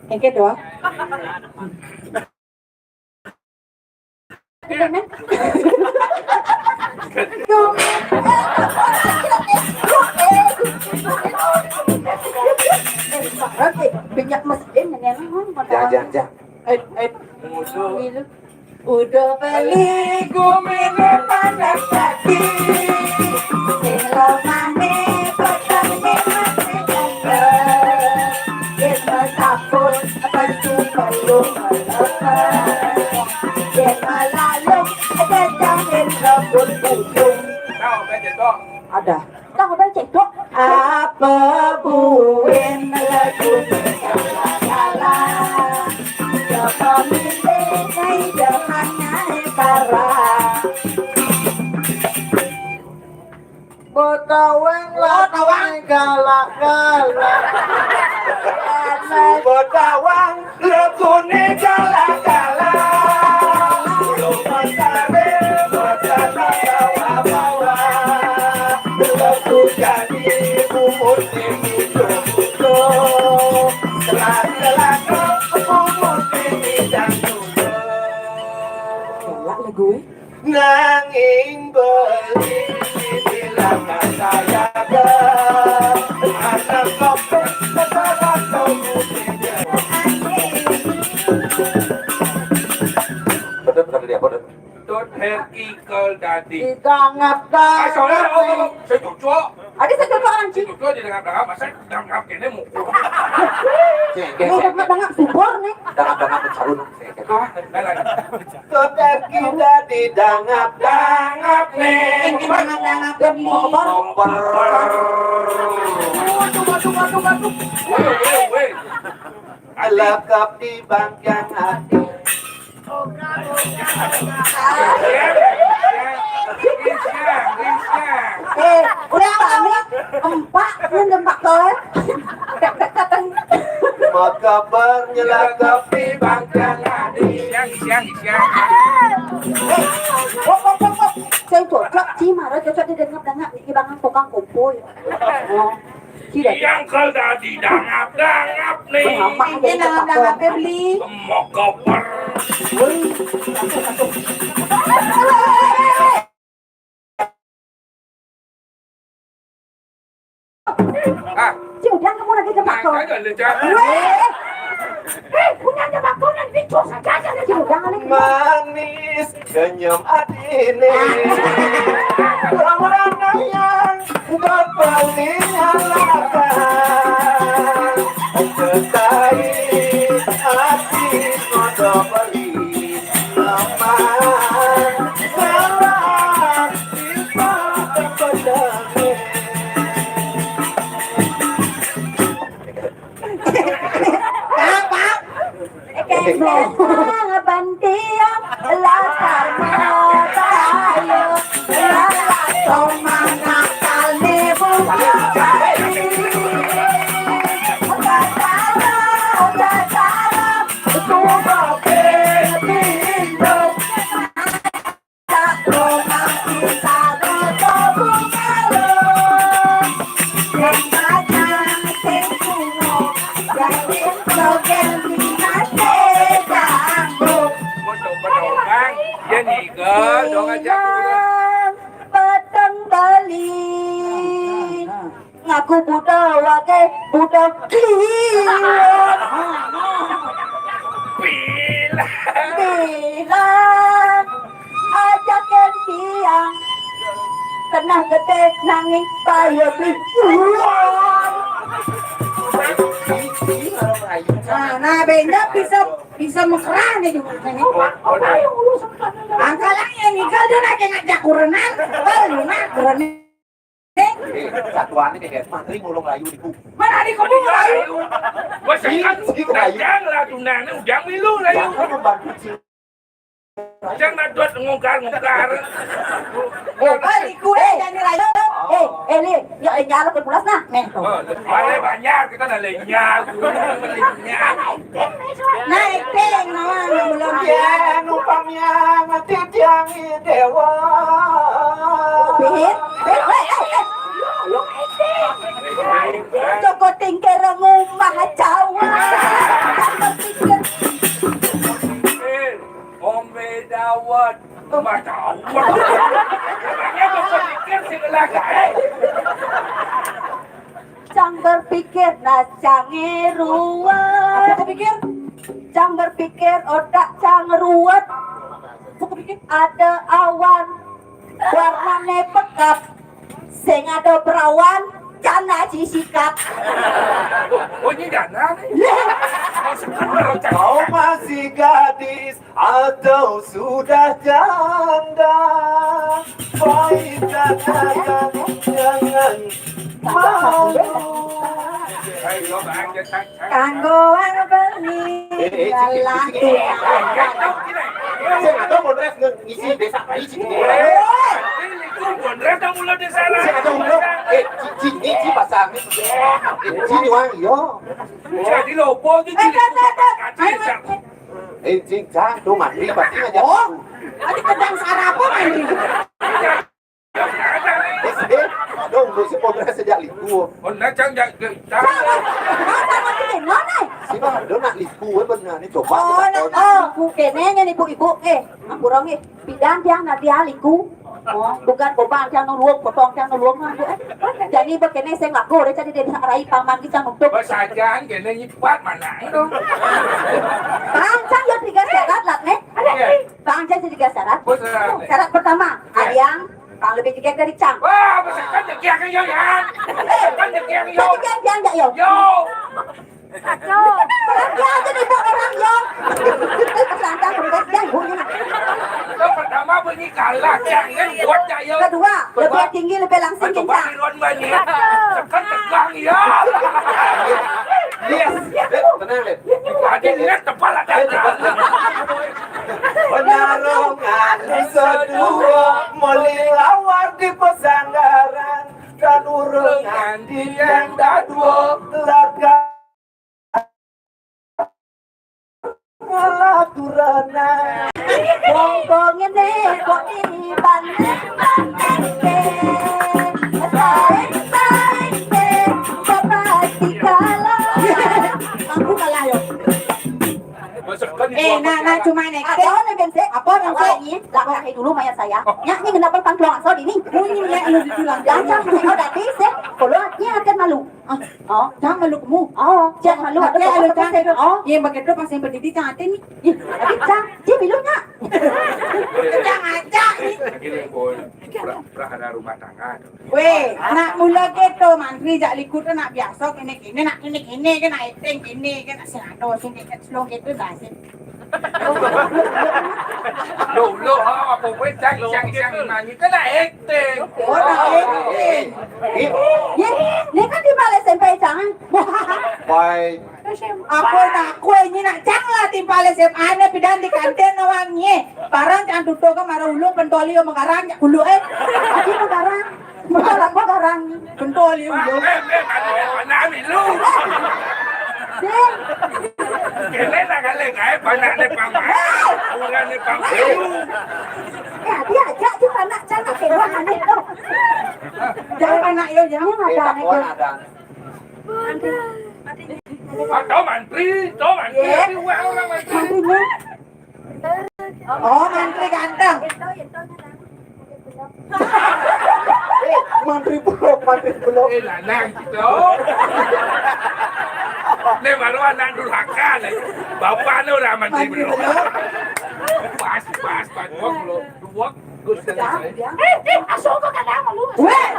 Engke doang. Oke, banyak mesin yang. Jangan, jangan, jangan. Eh, eh. Udah beli gumine panas hati. Sing lomane peteng ne masih gatel. Yen mesaput pesu belum melepas. Yen melalung kejangin rebut ujung. Ada. Tong apa cedok? Apa buin lagu kala-kala? Coba milih ngai jaman ngai para. Botawang lagu kala-kala. Botawang lagune gala-gala. Ulung Mentari, Mentari bawa-bawa. Lagu jadi bubut di musuh-musuh. Telah-telah bubut di bidang musuh. Galak lagu, eh. Nanging beli bilang saya ke anak kopek. Bener, bener dia, bener. Tot Herki Kol tadi. Didangap-dangap. Ah, soalnya, oh, oh, oh, saya cocok. Ada saya cocok orang Cina. Saya cocok didangap-dangap, masa dangap ini mukul. Cek, cek, cek. Dangap-dangap subur nih. Dangap-dangap sarung. Hah? Lain, lain. Tot Herki tadi dangap-dangap nih. Ini dangap-dangap nih. Kompor. Waduh, waduh, waduh, waduh. Weh, weh, weh. Lekap di bangkiang hati. Eh, udah pamit. Empat, ini empat kali. Maka bernyelakap di bangkiang hati. Siang, siang, siang. Eh, wok, wok, wok, wok. Saya cocok, Ci, marah cocok di dengap-dengap. Ini bangang tukang kumpul. Oh. Tidak. Yang kalau tadi dangap-dangap nih. Ini dangap-dangap, Febri. Mau koper. Ah. Si Ujang kamu lagi jebak. Makanya lu jangan. Weh. Eh, punya jebak kau nanti cus aja si Ujang nih. Manis. Senyum atine. Orang-orang yang udah paling alasan. Setai hati ngodo beri aman. Ngalah sifat kepedangan. Apa? Ngebantiang latar mata ayo. Lalat tomana kali buka. Gatara, gatara, tuh babe, peteng beli. Ngaku buta wake buta kiwon. Bilang. Bilang ajaken tiang. Kenah gede nanging payo biwon. Nah, nah, benda bisa, bisa mekerah nih juga nih. Angkalang yang nikah dia lagi ngajak kurenan, lu nak kurenan. Eh, satuannya kayak mantri ngulung layu di kubu. Mana di kubu layu? Gua sekat. Ih, gitu, layu. Jangan lah, tunangan ujang milu layu. Jangan membantu. Jangan dot ngongkar-ngongkar. Eh, eh, liku, eh, jangan rayu. Eh, eh, Lin, ya, eh, nyala ke pulas nah. Nih, tuh. Oh, balik banyak, kita dah lenyap. Lenyap. Naik ping, mama, belum. Ya, numpang yang titiang dewa. Bihit, eh, eh, eh, eh. Joko tingkir ngumah cawa. Eh, ombe dawet. Macam apa? Emangnya mau berpikir si lelaki? Cang berpikir, nah, cang ruwet. Apa kau pikir? Cang berpikir, otak cang ruwet. Apa kau pikir? Ada awan, warnane pekat. Sing ada perawan, jana disikat. Oh, ini jana nih. Iya. Maksudnya kalau cang- Kau masih gadis atau sudah janda? Baik katakan, jangan malu. Ayo, Bang, jangan. Kanggo wong bengi. Eh, eh, cik, cik, cik, cik. Sing ada Bondres nge-, ngisi desa Pai, cik. Eh, ini tuh Bondres yang mulai desa. Sing ada ulo. Eh, cik, cik, ini cik pasang. Eh, cik, ini wong, yo. Jadi lopo itu, eh, cik. Dah, dah, dah. Ayo, Mas. Eh, cik, cang, tuh mandi pasti ngajak. Oh, tadi kedang sarapan, mandi. Eh, eh, dong, lu si Bondres sejak liku. Oh, nah, cang, cang, cang. Sama, sama, gimana? Si Bang, lu nak liku, eh, bener nih, coba. Oh, kita nak, oh, ku kene nya ibu-ibu, eh, ampura nggih. Pidan tiang nak tiang liku. Oh, bukan beban tiang nulung, potong tiang nulung, eh. Jadi begini saya ngaku, dia jadi dia rai paman kita nutup. Besajan, kene nyipat mana, dong. Bang, cang ya tiga syarat, lah, nih. Iya. Bang, cang tiga syarat. Betul. Syarat pertama, iya. Ayang, Bang lebih jegek dari cang. Wah, besekan jegek yo, ya. Besekan jegek yo. Jegek, jegek, jegek, yo. Yo. Yo. Berarti aja nih, Bang, orang, yo. Santang, berarti, ya, ibunya. Yang pertama bunyi kalah, yang ini buat, ya, yo. Kedua, kedua, lebih tinggi, lebih langsing, kedua, kencang. Iron banyak. Sekan tegang, ya. Yes. Tenang, Lip. Ada ingat tebal ada. Penarungan seduo, muli lawar di pesanggaran, kan urungan di yang dadua, laga ngelaturana. Wong kok ngene, kok dibanding-bandingke. Saing-saingke, kok pasti kalah. Aku kalah, yo. Eh, nah, nah, cuma nek. Apa nih, Ben, sih? Apa, Ben, sih? Lah, pakai dulu mayat saya. Oh. Nyak, ini kenapa pangklong asal ini? Bunyi, ya, lu ditulang. Jangan, jangan, oh, dah, sih. Kalau, ini akan malu. Ah, oh, jangan malu kamu. Oh, jangan malu. Ada apa, apa, apa, apa? Oh. Iya, begitu pas yang berdiri, jangan hati nih. Ih, tapi cang, dia milunya. Cang aja nih. Lagi lingkun, pra-, prahara rumah tangga. Weh, nak mula gitu, mantri jak liku tu nak biasa kene-kene, nak kene-kene ke, nak acting kene ke, nak sing ado sing kene, selong gitu dah sih. Loh, loh, ha, apa kowe cang, cang, cang, manyi kan nak acting. Oh, nak acting. Ye, ye kan di balik sampai jangan. Baik. Aku nak kue ini nak cang lah timpal S M A ne pidan di kantin nawang nye. Barang cang tutup ke marah ulung pentoli yang mengarang cak ulung, eh. Lagi mengarang. Mengarang, mengarang. Pentoli ulung. Eh, eh, anak, anak milu. Sing. Kene nak kale kae panak ne paman. Kurang ne paman. Eh, dia ajak tu anak cang nak keluar aneh tu. Jangan anak yo, jangan ada anak yo. Ah, tahu mantri, tahu mantri. Iya. Tapi wah orang mantri. Mantrinya. Oh, mantri ganteng. Eh, mantri belum, mantri belum. Eh, lanang gitu. Ini baru anak durhaka nih. Bapak ini udah mantri belum. Mantri belum. Pas, pas, pas. Dua belum. Dua. Eh, eh, asal kau kata apa lu? Weh!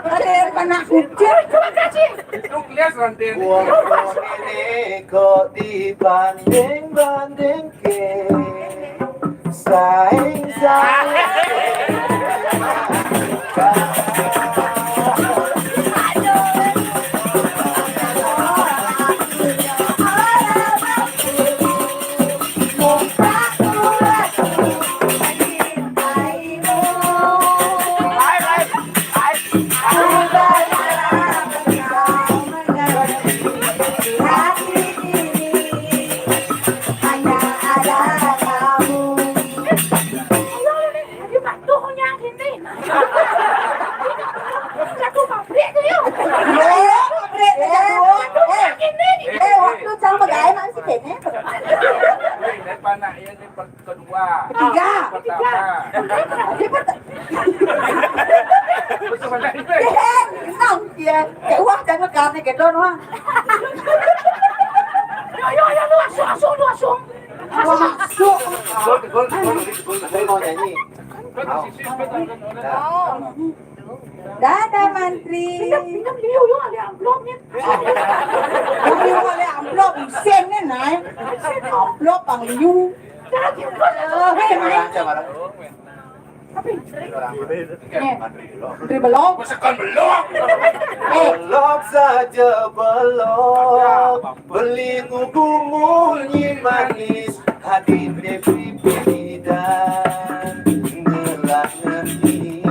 Ada yang kena kucing. Terima kasih. Itu lihat rantai. Wong ini kok dibanding-banding ke? Saing-saing. Ketiga. Ketiga. Dia pert-, Dia, enam dia. Kayak wah, jangan karena gitu, wah. Ayo, ayo, ayo, lu asuh, asuh, lu asuh. Masuk. Gol, gol, gol, gol. Saya mau nyanyi. Mau. Dadah, Mantri. Pinjam, pinjam liu, yo, ada amplopnya. Liu ada amplop, isin ni, Nay. Amplop, Bang Liu. Jangan tiup, Bang. Eh, Nay. Aja, Bang. Tapi, Mantri belum. Mantri belum. Belum saja belum. Beli ngugu munyi manis, hadir di pipi dan ngelah ngenih.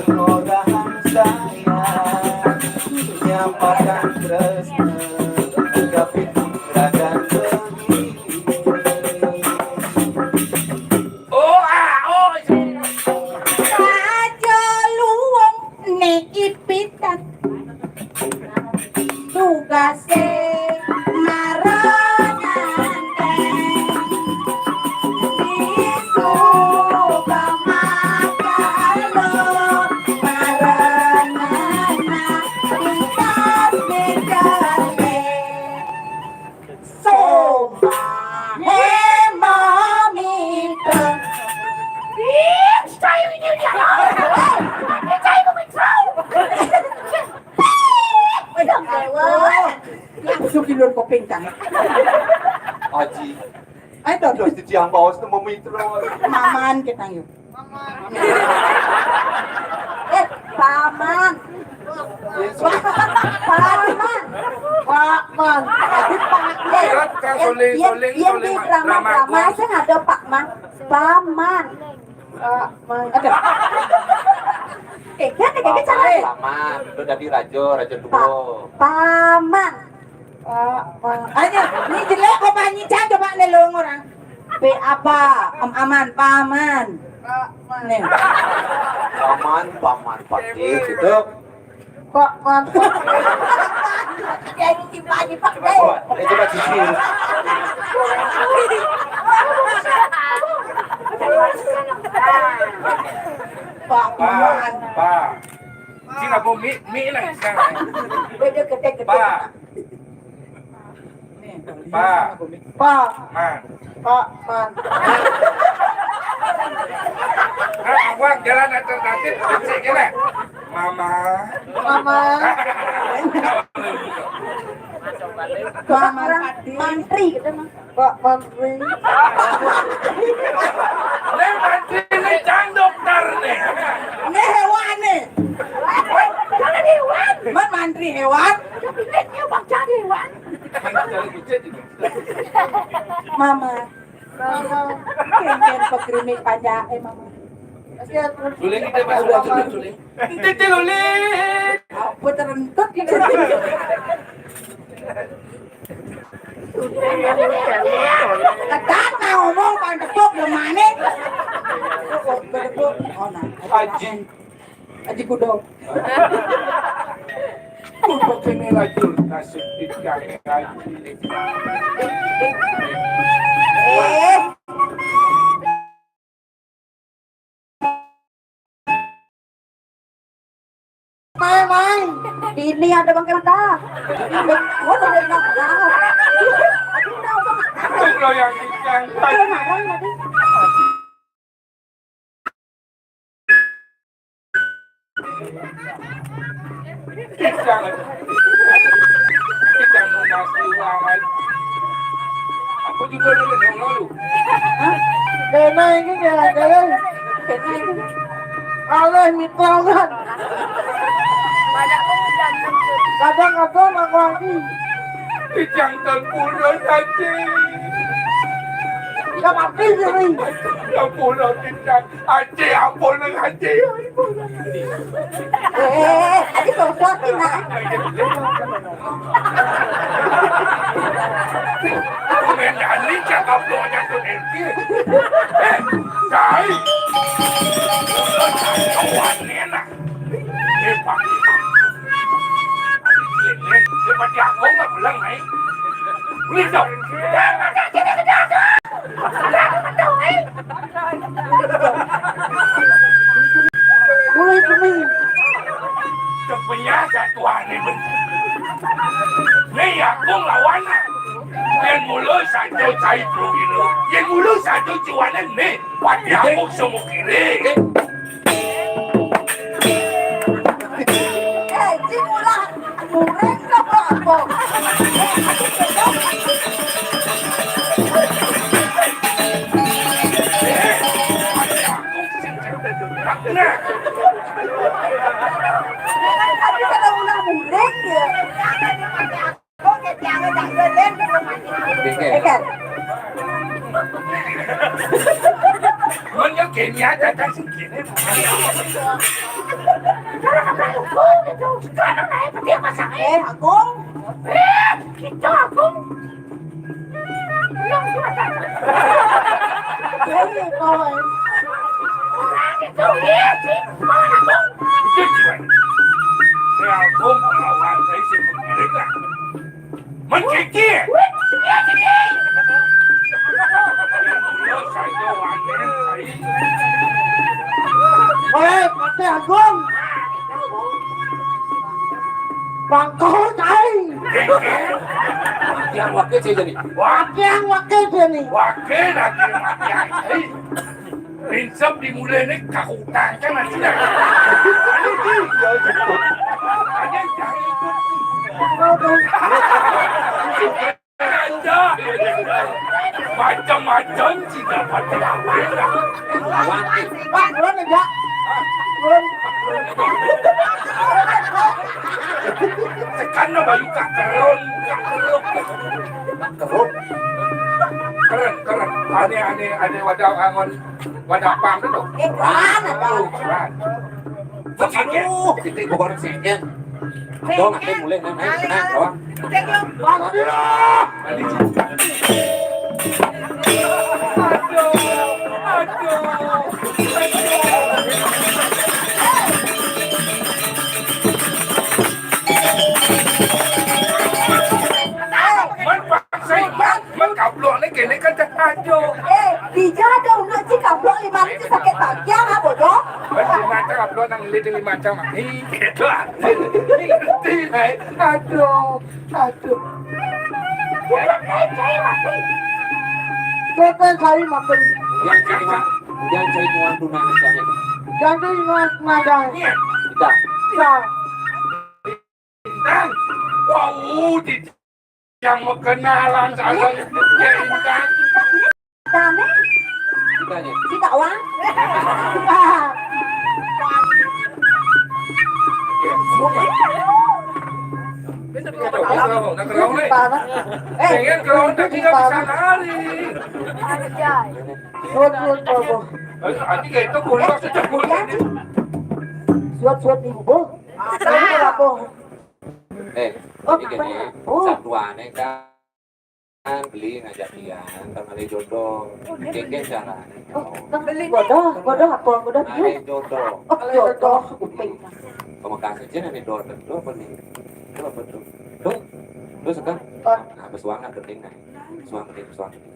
Ngorahan sayang, nyamakan tresna, tapi ragan bengi. Oh, ah, oh, Raja Luwung ne ipitan. Tugase maranante. Isu pamakalo maranana. Pintas mejale. Sombah hema mitra. Ih, saya ini dia. Ini saya mau mitra. Udah, lewat. Langsung di luar kuping, Kang. Aji. Ayo, dong. Terus di tiang bawah itu mau mitra. Maman kita yuk. Eh, Paman. Paman. Paman. Jadi Pak, eh, Kan eh, soling, iya, soling, iya, soling, di drama-drama sing ada Pak Man. Paman. Paman. Ada. Eh, kan, eh, kan, cara. Paman, lu dari Rajo, Rajo Pa-, Duo. Paman. Paman. Aja, ini jelek apa ini, Cang? Coba nih, lu orang. P apa? Em, aman, paman. Nih. Paman, paman, pakai gitu. Paman. Ya, ini tiba aja, Pak. Coba, eh, coba cuci. Paman. Pa, pa. Cina bo mi, mi lah sekarang. Beda gede-gede. Pa. Pa. Pa. Man. Pa, man. Ah, awak jalan alternatif, cek je lah. Mama. Mama. Mama. Mantri gitu, Mang. Pak Mantri. Nih, Mantri nih, cang dokter nih. Nih, hewan nih. Jangan hewan. Man, Mantri hewan. Tapi nih, dia bang cari hewan. Mama. Mama. Kengken pegrimik pajak, eh, Mama. Suling kita, Pak, suling, suling, suling. Ente, ente, luling. Apa terentut gitu? Ketat ngomong, Pak, tepuk, gimana? Oh, tepuk. Oh, nah. Haji. Aji Kudo. Kudo kene lajur nasib ikan lagi. Eh. Main, main. Ini ada bangkai mata. Gua udah enak banget. Aduh, udah, udah. Untung lo yang ikan. Udah, makan tadi. Pisang. Pisang lunas luangan. Aku juga udah kenal lu. Hah? Dena ini jalan-jalan. Aleh mitrongan. Kadang aku mangwangi. Pisang tempurun aja. Ya mati diri. Tempurun pisang. Aji, ampun, Aji. Eh, Aji, kok kuat, Cina? Menjadi cakap doanya tu, Elki. Eh, Cai. Mulut kawan enak. Eh, Pak. Dia pati aku nggak pulang, Mai. Boleh dong. Jangan, jangan, jangan, jangan. Mulai kami. Kepenyasan Tuhan ini. Ini aku lawan. Yang mulu satu cai dulu. Yang mulu satu cuanan nih. Pati aku semua kiri. Eh, cik ulah. Murid ke apa? Tapi kalau ulah murid ya. Oke. Kan? Mun yo kene aja, tak sugih. Eh, aku. Eh, kita aku. Yang sudah. Ini kau. Orang itu, iya, sih. Mana aku? Itu juga. Saya aku melawan, saya sih. Mencicil. Weh, Patih Agung. Bangkau tai. Yang wakil saya jadi. Yang wakil saya nih. Wakil lagi, wakil. Prinsip dimulai ni kahutang kan nanti dah. Ada yang cari. Ada. Macam-macam tidak pada apa. Wah, turun aja. Turun. Sekarang bayu kak kerun, kak kerun. Keren, keren. Ane, ane, ane wadah angon, wadah pam tu. Eh, keren, ada. Oh, keren. Aduh, titik bogor sengkeng. Dong, nanti mulai, nang, nang, tenang, doang. Aduh. Man paksa iman, man kablok ni kene kan dah ajo. Eh, bija ada unak cik kablok lima ni cik sakit bagian ha bodoh. Man lima macam kablok nang lili lima macam. Hi, gitu ah. Hi, hi, aduh, aduh. Bukan saya mati. Bukan saya mati. Yang cari, yang cari nuan tunangan kami. Yang cari nuan tunangan. Iya. Kita. Kita. Intan. Wau, di yang mau kenalan saja ya Intan. Dame? Kita ni. Si Kak Wang. Nak keraung ni. Eh, pengen keraung tak kita bisa lari. Suat, suat, suat, suat. Nanti kayak itu kuliah sejak kuliah ni. Suat, suat, ibu. Apa? Eh, oh, ini gini, oh. Satuannya kan beli ngajak dia, ntar ada jodoh. Keke caranya. Oh, beli jodoh, jodoh apa? Jodoh ada dia? Jodoh. Oh, jodoh, kuping. Pamekasé nanti doa, doa apa nih? Doa apa tuh? Tuh, tuh sekarang. Oh. Nah, besuangan penting, nah. Besuangan penting, besuangan penting.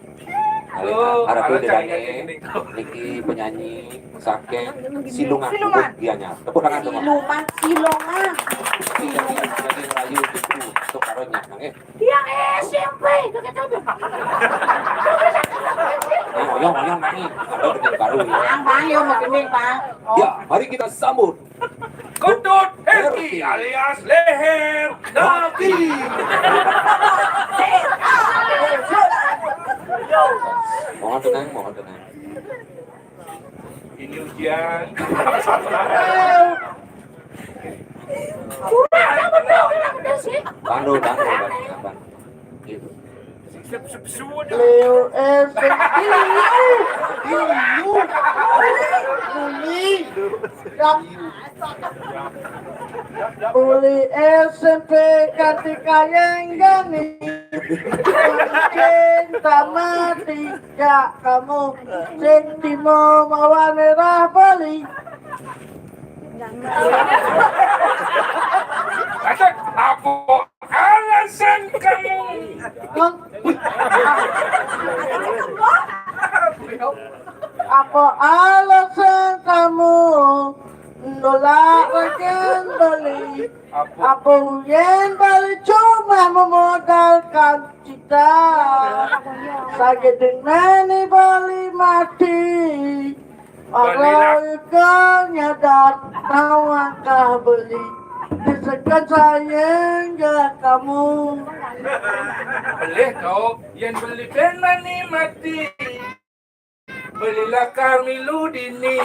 Kali, oh, harap kalau tuh cari jadinya ini. Niki penyanyi, saking Silungan. Silungan. Ubud Gianyar. Tepuk tangan semua. Silungan, Silungan. Jadi, jadi Melayu gitu, tuh karonya, Kang, eh. Yang S M P, itu kita udah. Nah, oyong, oyong, nangis. Ada benih baru, ya. Bang, Bang, yo, mau gini, Bang. Oh. Ya, mari kita sambut Ketut Herki alias Leher Nabi. Mohon tenang, mohon tenang. Ini ujian. Kurang, kurang, kurang, kurang, sih. Bantu, bantu, bantu. Gitu. Leo S. Uli S M P ketika yang gani. Cinta mati ya kamu. Sing timo mawa merah bali. Kata apa alasan kamu? Hah? Wih. Apa alasan kamu nolak agen beli? Apa? Apa yen beli cuma memodalkan cinta? Sakit dengan beli mati. Kalau kau nyadar nawangkah beli, disekat sayang gak kamu? Boleh kau yang beli pen mani mati. Belilah kami ludini.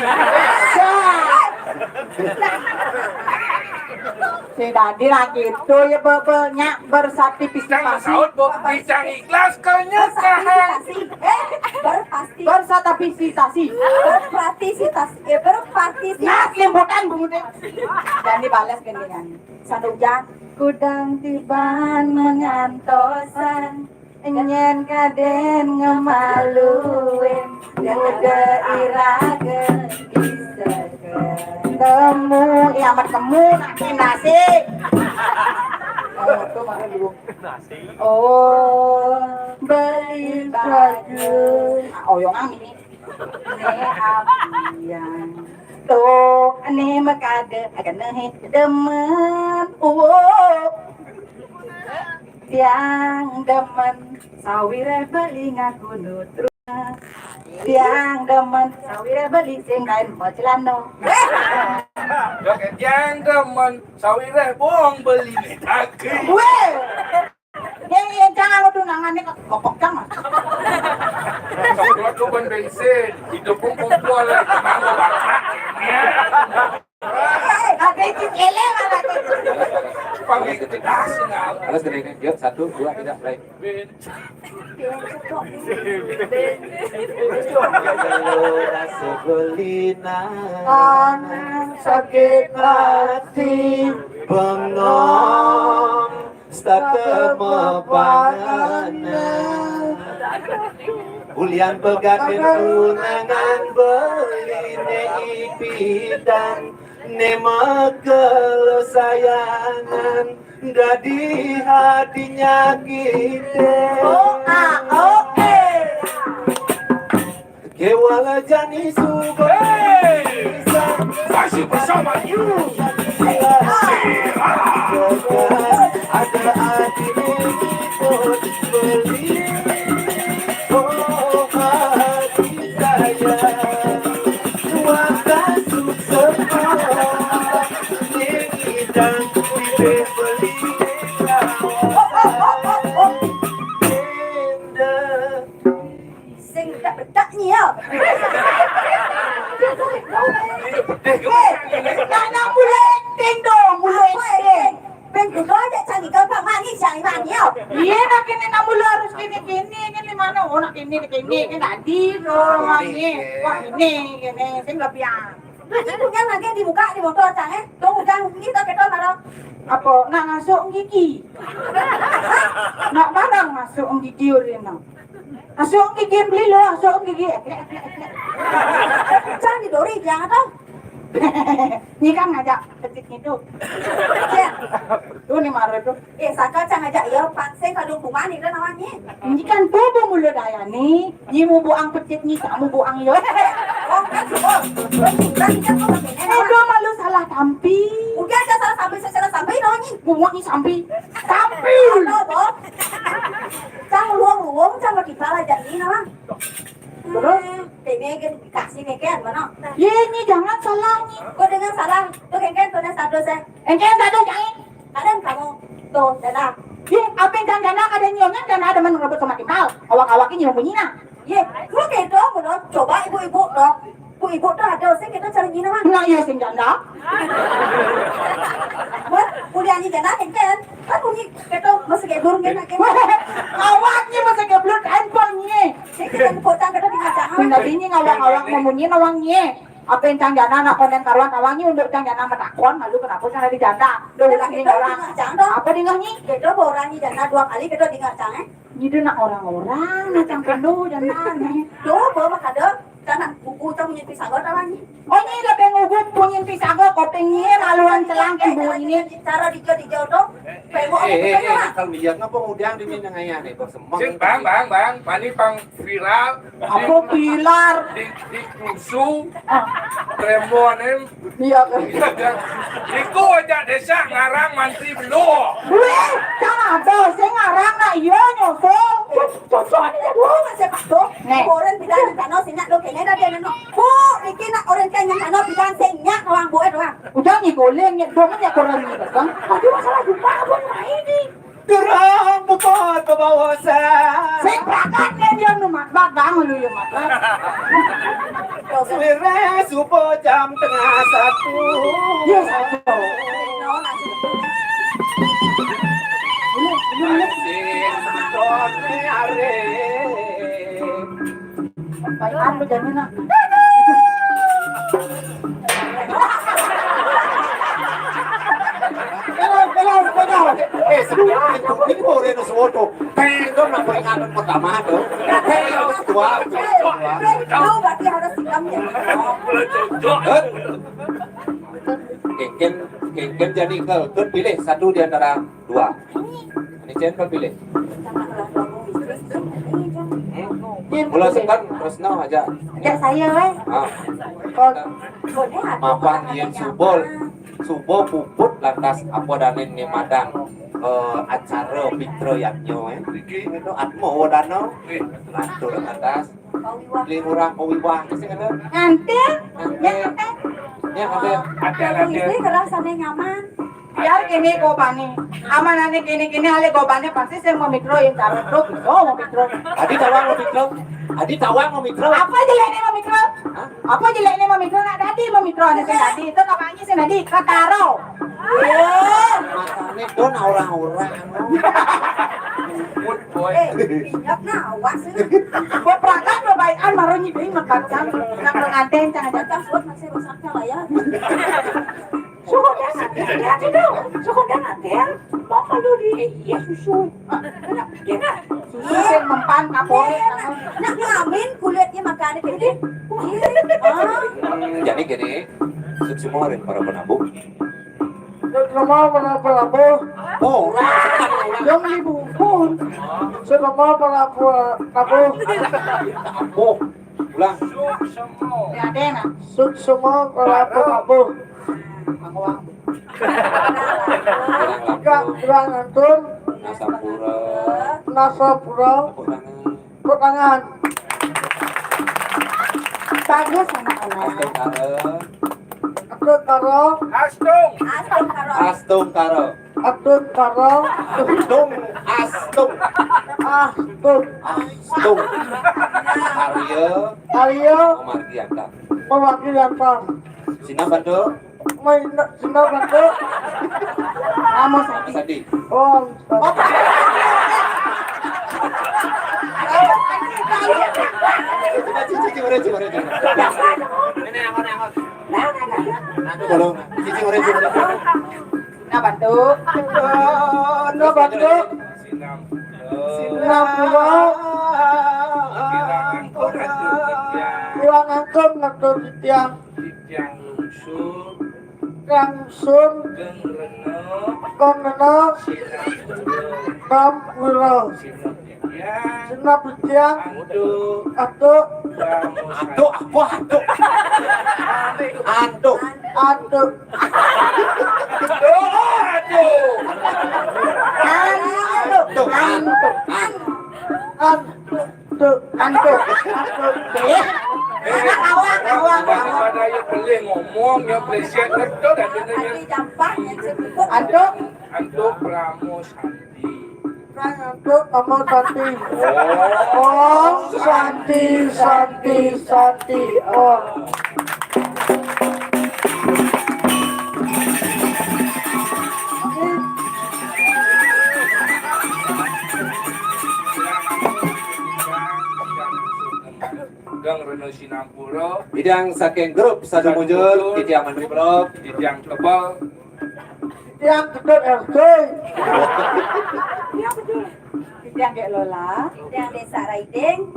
Sing dadi lagi itu ya, be, be, nyak bersertifikasi. Nang saut, Bob, bicang ikhlas kau nyekahan. Bersertifikasi. Eh, berpasti. Bersertifikasi. Berpartisipasi. Eh, berpartisipasi. Nah, limbutan bungut. Dan dibalas gendingan. Sandujan. Kudang tiban mengantosan. Nyen kaden ngemaluin, muda iraga bisa ketemu. Ya, amat temu, nasi, nasi. Oh, tuh, makan dulu. Oh, beli baju. Oh, yang ini. Ne apian. Tuh, ne makada, agak nehe, demen. Oh. Tiang demen, sawireh beli ngaku nutruna. Tiang demen, sawireh beli sing kain pocelano. Oke, tiang demen, sawireh bohong beli mitaki. Weh, yang yang jangan udah nangannya kok kopok kan, Mas. Sok lo tuh ban bensin, itu pun kumpul lagi, mangga bapak. Ada itu cele mana tuh? Panggil ke tegas, nah. Terus gini, yuk, satu, dua, tiga, play. Rasa belina, sakit hati, bengong, setata mapana. Ulian pegaten tunangan beli ne ipitan, ne makelo sayangan, dadi hati nyakite. Oh, ah, oh, eh. Kewala jani suba. Hey! Masih bersama you. Ada hati ikut beli. Oh, hati saya. Waktu sekolah. Ini dan beli. Benda. Sing bedak-bedak nyi ya. Eh, nak, nak mula acting dong, mula acting. Ben kudu aja cari gampang manis yang nanya. Iya, nak ini nak mula harus gini-gini, gini mana? Oh, nak ini, gini, gini tadi tuh, wah ini, wah ini, gini, sing lebih ah. Ini punya lagi dibuka di motor cang eh. Tuh udah ini tuh kita marah. Apa? Nak masuk gigi. Nak barang masuk gigi urina. Masuk gigi beli lo, masuk gigi. Cang di dori jangan tuh. Ini kan ngajak kecil gitu. Iya. Tuh nih marah tuh. Eh, saka cang ngajak iya, paksa kalau kuman itu namanya. Ini kan tubuh mulu daya nih. Nyi mu buang pecit nyi, kamu buang yo. Oh, kan, oh, oh, kan, kan, oh, ini, eh, udah malu salah tampi. Udah, saya salah sampai, saya salah sampai, no, nyi. Buang nyi sampi. Tampi. Apa, Bob? Cang luang-luang, cang lagi salah jadi, no. Terus? Hmm, ini kan dikasih nih, kan, mana? Ye, nyi jangan salah, nyi. Kok dengan salah? Tuh, kan, kan, tuh, satu, saya. Engke satu, cang. Kadang kamu, tuh, dadah. Ye, apa yang cang jana kada nyiumnya, jana ada menurut sama timpal. Awak-awaknya nyium bunyi nah. Ye, lu kayak dong, belum. Coba ibu-ibu dong. Bu ibu tuh ada sih kita cari gini mah. Nah, iya sing janda. Buat kuliahnya janda kan. Kan bunyi kita masih kayak burung kan. Awaknya masih kayak belum handphone nih. Sing kita potong kita di kacang. Sing tadi ini ngawak-ngawak memunyi nawangnya. Apa yang cang jana nak konden karuan nawangnya untuk cang jana matakon, lalu kenapa cang ada di janda? Udah ulang ini orang. Apa dengar nih? Kita orang ini janda dua kali kita dengar cang eh. Nyi deh nak orang-orang, nak cang kendu janda nih. Tuh, bawa kada. Kana buku itu punya pisago tahu ni. Oh, ini lebih ngugut punya pisago, koping ini laluan celang ibu ini. Cara dijo-dijo tu, pego eh, eh, eh, kalau lihat ngapa ngudiang di mina ngaya ni, bersemang. Sip, bang, bang, bang, pani pang viral. Apa viral? Di, di Kusu, Trembon, em. Iya, kan? Iya, kan? Iku aja desa ngarang mantri belum. Weh, kan ada, saya ngarang nak iya nyusul. Cocok ni dulu masih patuh. Nih. Koren tidak ada tanah sinyak lo kene dah dia neno. Bu, iki nak orang kan yang tanah bidan sinyak doang, buat doang. Udah ni goleng ni, doang ni koren ni, bang. Tapi masalah jumpa apa ni main ni? Terang buka ke bawah saya. Sing prakat ni dia nu mat, bang lu ya mat. Selera subuh jam tengah satu. Yes. Ini, ini, ini. Sore hari. Baik, anu jadi nak. Kelas, kelas, kelas. Eh, sebenarnya itu, ini mau Reno Suwoto. Tengok nak peringatan pertama tu. Tengok, dua, dua. Tahu berarti harus sikapnya. Eh? Kengken, kengken jadi ke, ke pilih satu di antara dua. Ini Cen kan pilih. Hmm? Mula sekan terus no aja. Ajak saya, weh. Ah. Mapan yen subuh, subuh puput lantas apa dane ni madang, eh, acara Pitra Yadnya, eh. Itu atma wadana. Lantur lantas. Ling orang kawiwang, sing ada. Ngantil? Ngantil. Ya, ngantil. Ya, ngantil. Ada, ada. Ini kerasane nyaman. Biar kene gobane. Amanane kene-kene ale gobane pasti sing mau Mitro yang calon bro, bisa mau Mitro. Adi tawang mau Mitro. Adi tawang mau Mitro. Apa jelekne mau Mitro? Hah? Apa jelekne mau Mitro? Nak dadi mau Mitro, ane sing dadi. Itu namanya sing dadi. Ketaro. Iya. Makane don orang-orang. Good boy. Eh, ingat nah, awas ini. Buat perangkat lo baik an maro nyiding makan. Nak pengantin cang aja. Kan buat masih rusaknya lah ya. Suka dia nanti, dia aja dong. Suka dia nanti ya. Bapak lu di, iya, susu. Enak, enak. Susu sing mempan kapolri. Nak ngamin kulitnya makannya gede. Iya. Ah. Hmm, jadi gini, sukses kemarin para penabuh. Sukses kemarin para penabuh. Oh, orang. Yang ibu pun. Sukses kemarin para penabuh. Abuh. Ulang. Sukses kemarin. Sukses kemarin para penabuh. Kurang Kak, kurang atur. Nasapura. Nasapura. Tepuk tangan. Tepuk tangan. Bagus anak-anak. Astungkara. Astungkara. Astung. Astungkara. Astungkara. Astungkara. Astung. Astung. Astung. Astung. Arya. Arya. Memargiantar. Memargiantar. Sina bantu. Main sendal batu. Kamu sakit. Sadi. Oh. Coba, coba, coba, coba. Ini angkot, angkot. Nah, nah, nah. Nah, tuh, kalau cici, coba, coba, coba. Nah, bantu. Oh, nah, bantu. Sinampura. Kurang angkut ngatur titiang. Titiang lungsur. Langsung. Geng rena. Geng rena. Sinampura. Sinampura. Sina titiang. Sina titiang. Antuk. Antuk. Antuk apa antuk? Antuk. Antuk. Doa antuk. Antuk. Antuk. Antuk. Antuk. Antuk. Antuk. Eh. Awak, awak, awak. Daripada yang boleh ngomong, yang boleh siap, betul tak benar? Antuk. Antuk Paramo Santi. Antuk Paramo Santi. Om Santi, Santi, Santi, Om. Gang Reno Sinampura. Bidang saking grup Sadu Mujur, titiang Menteri Blok. Titiang Tebal. Titiang Ketut R T. Titiang Gek Lola. Titiang Desa Riding.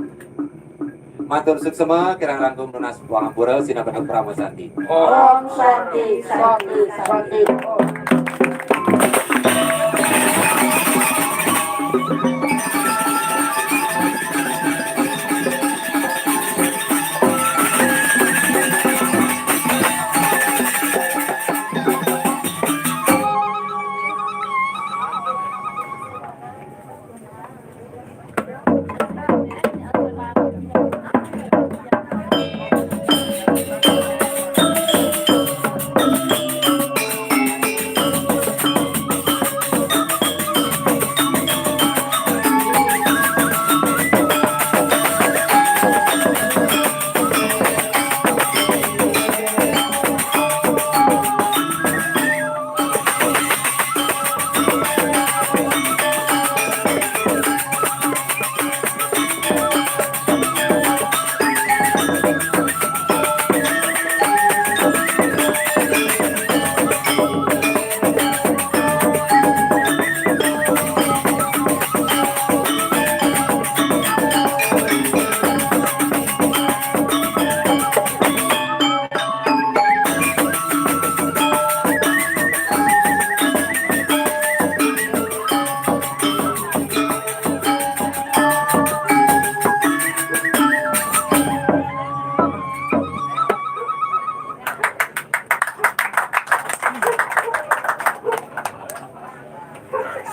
Matur suksma, kirang langkung nunas pangampura, sinambi Parama Santi. Om Santi, Santi, Santi, Om.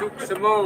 Suksma.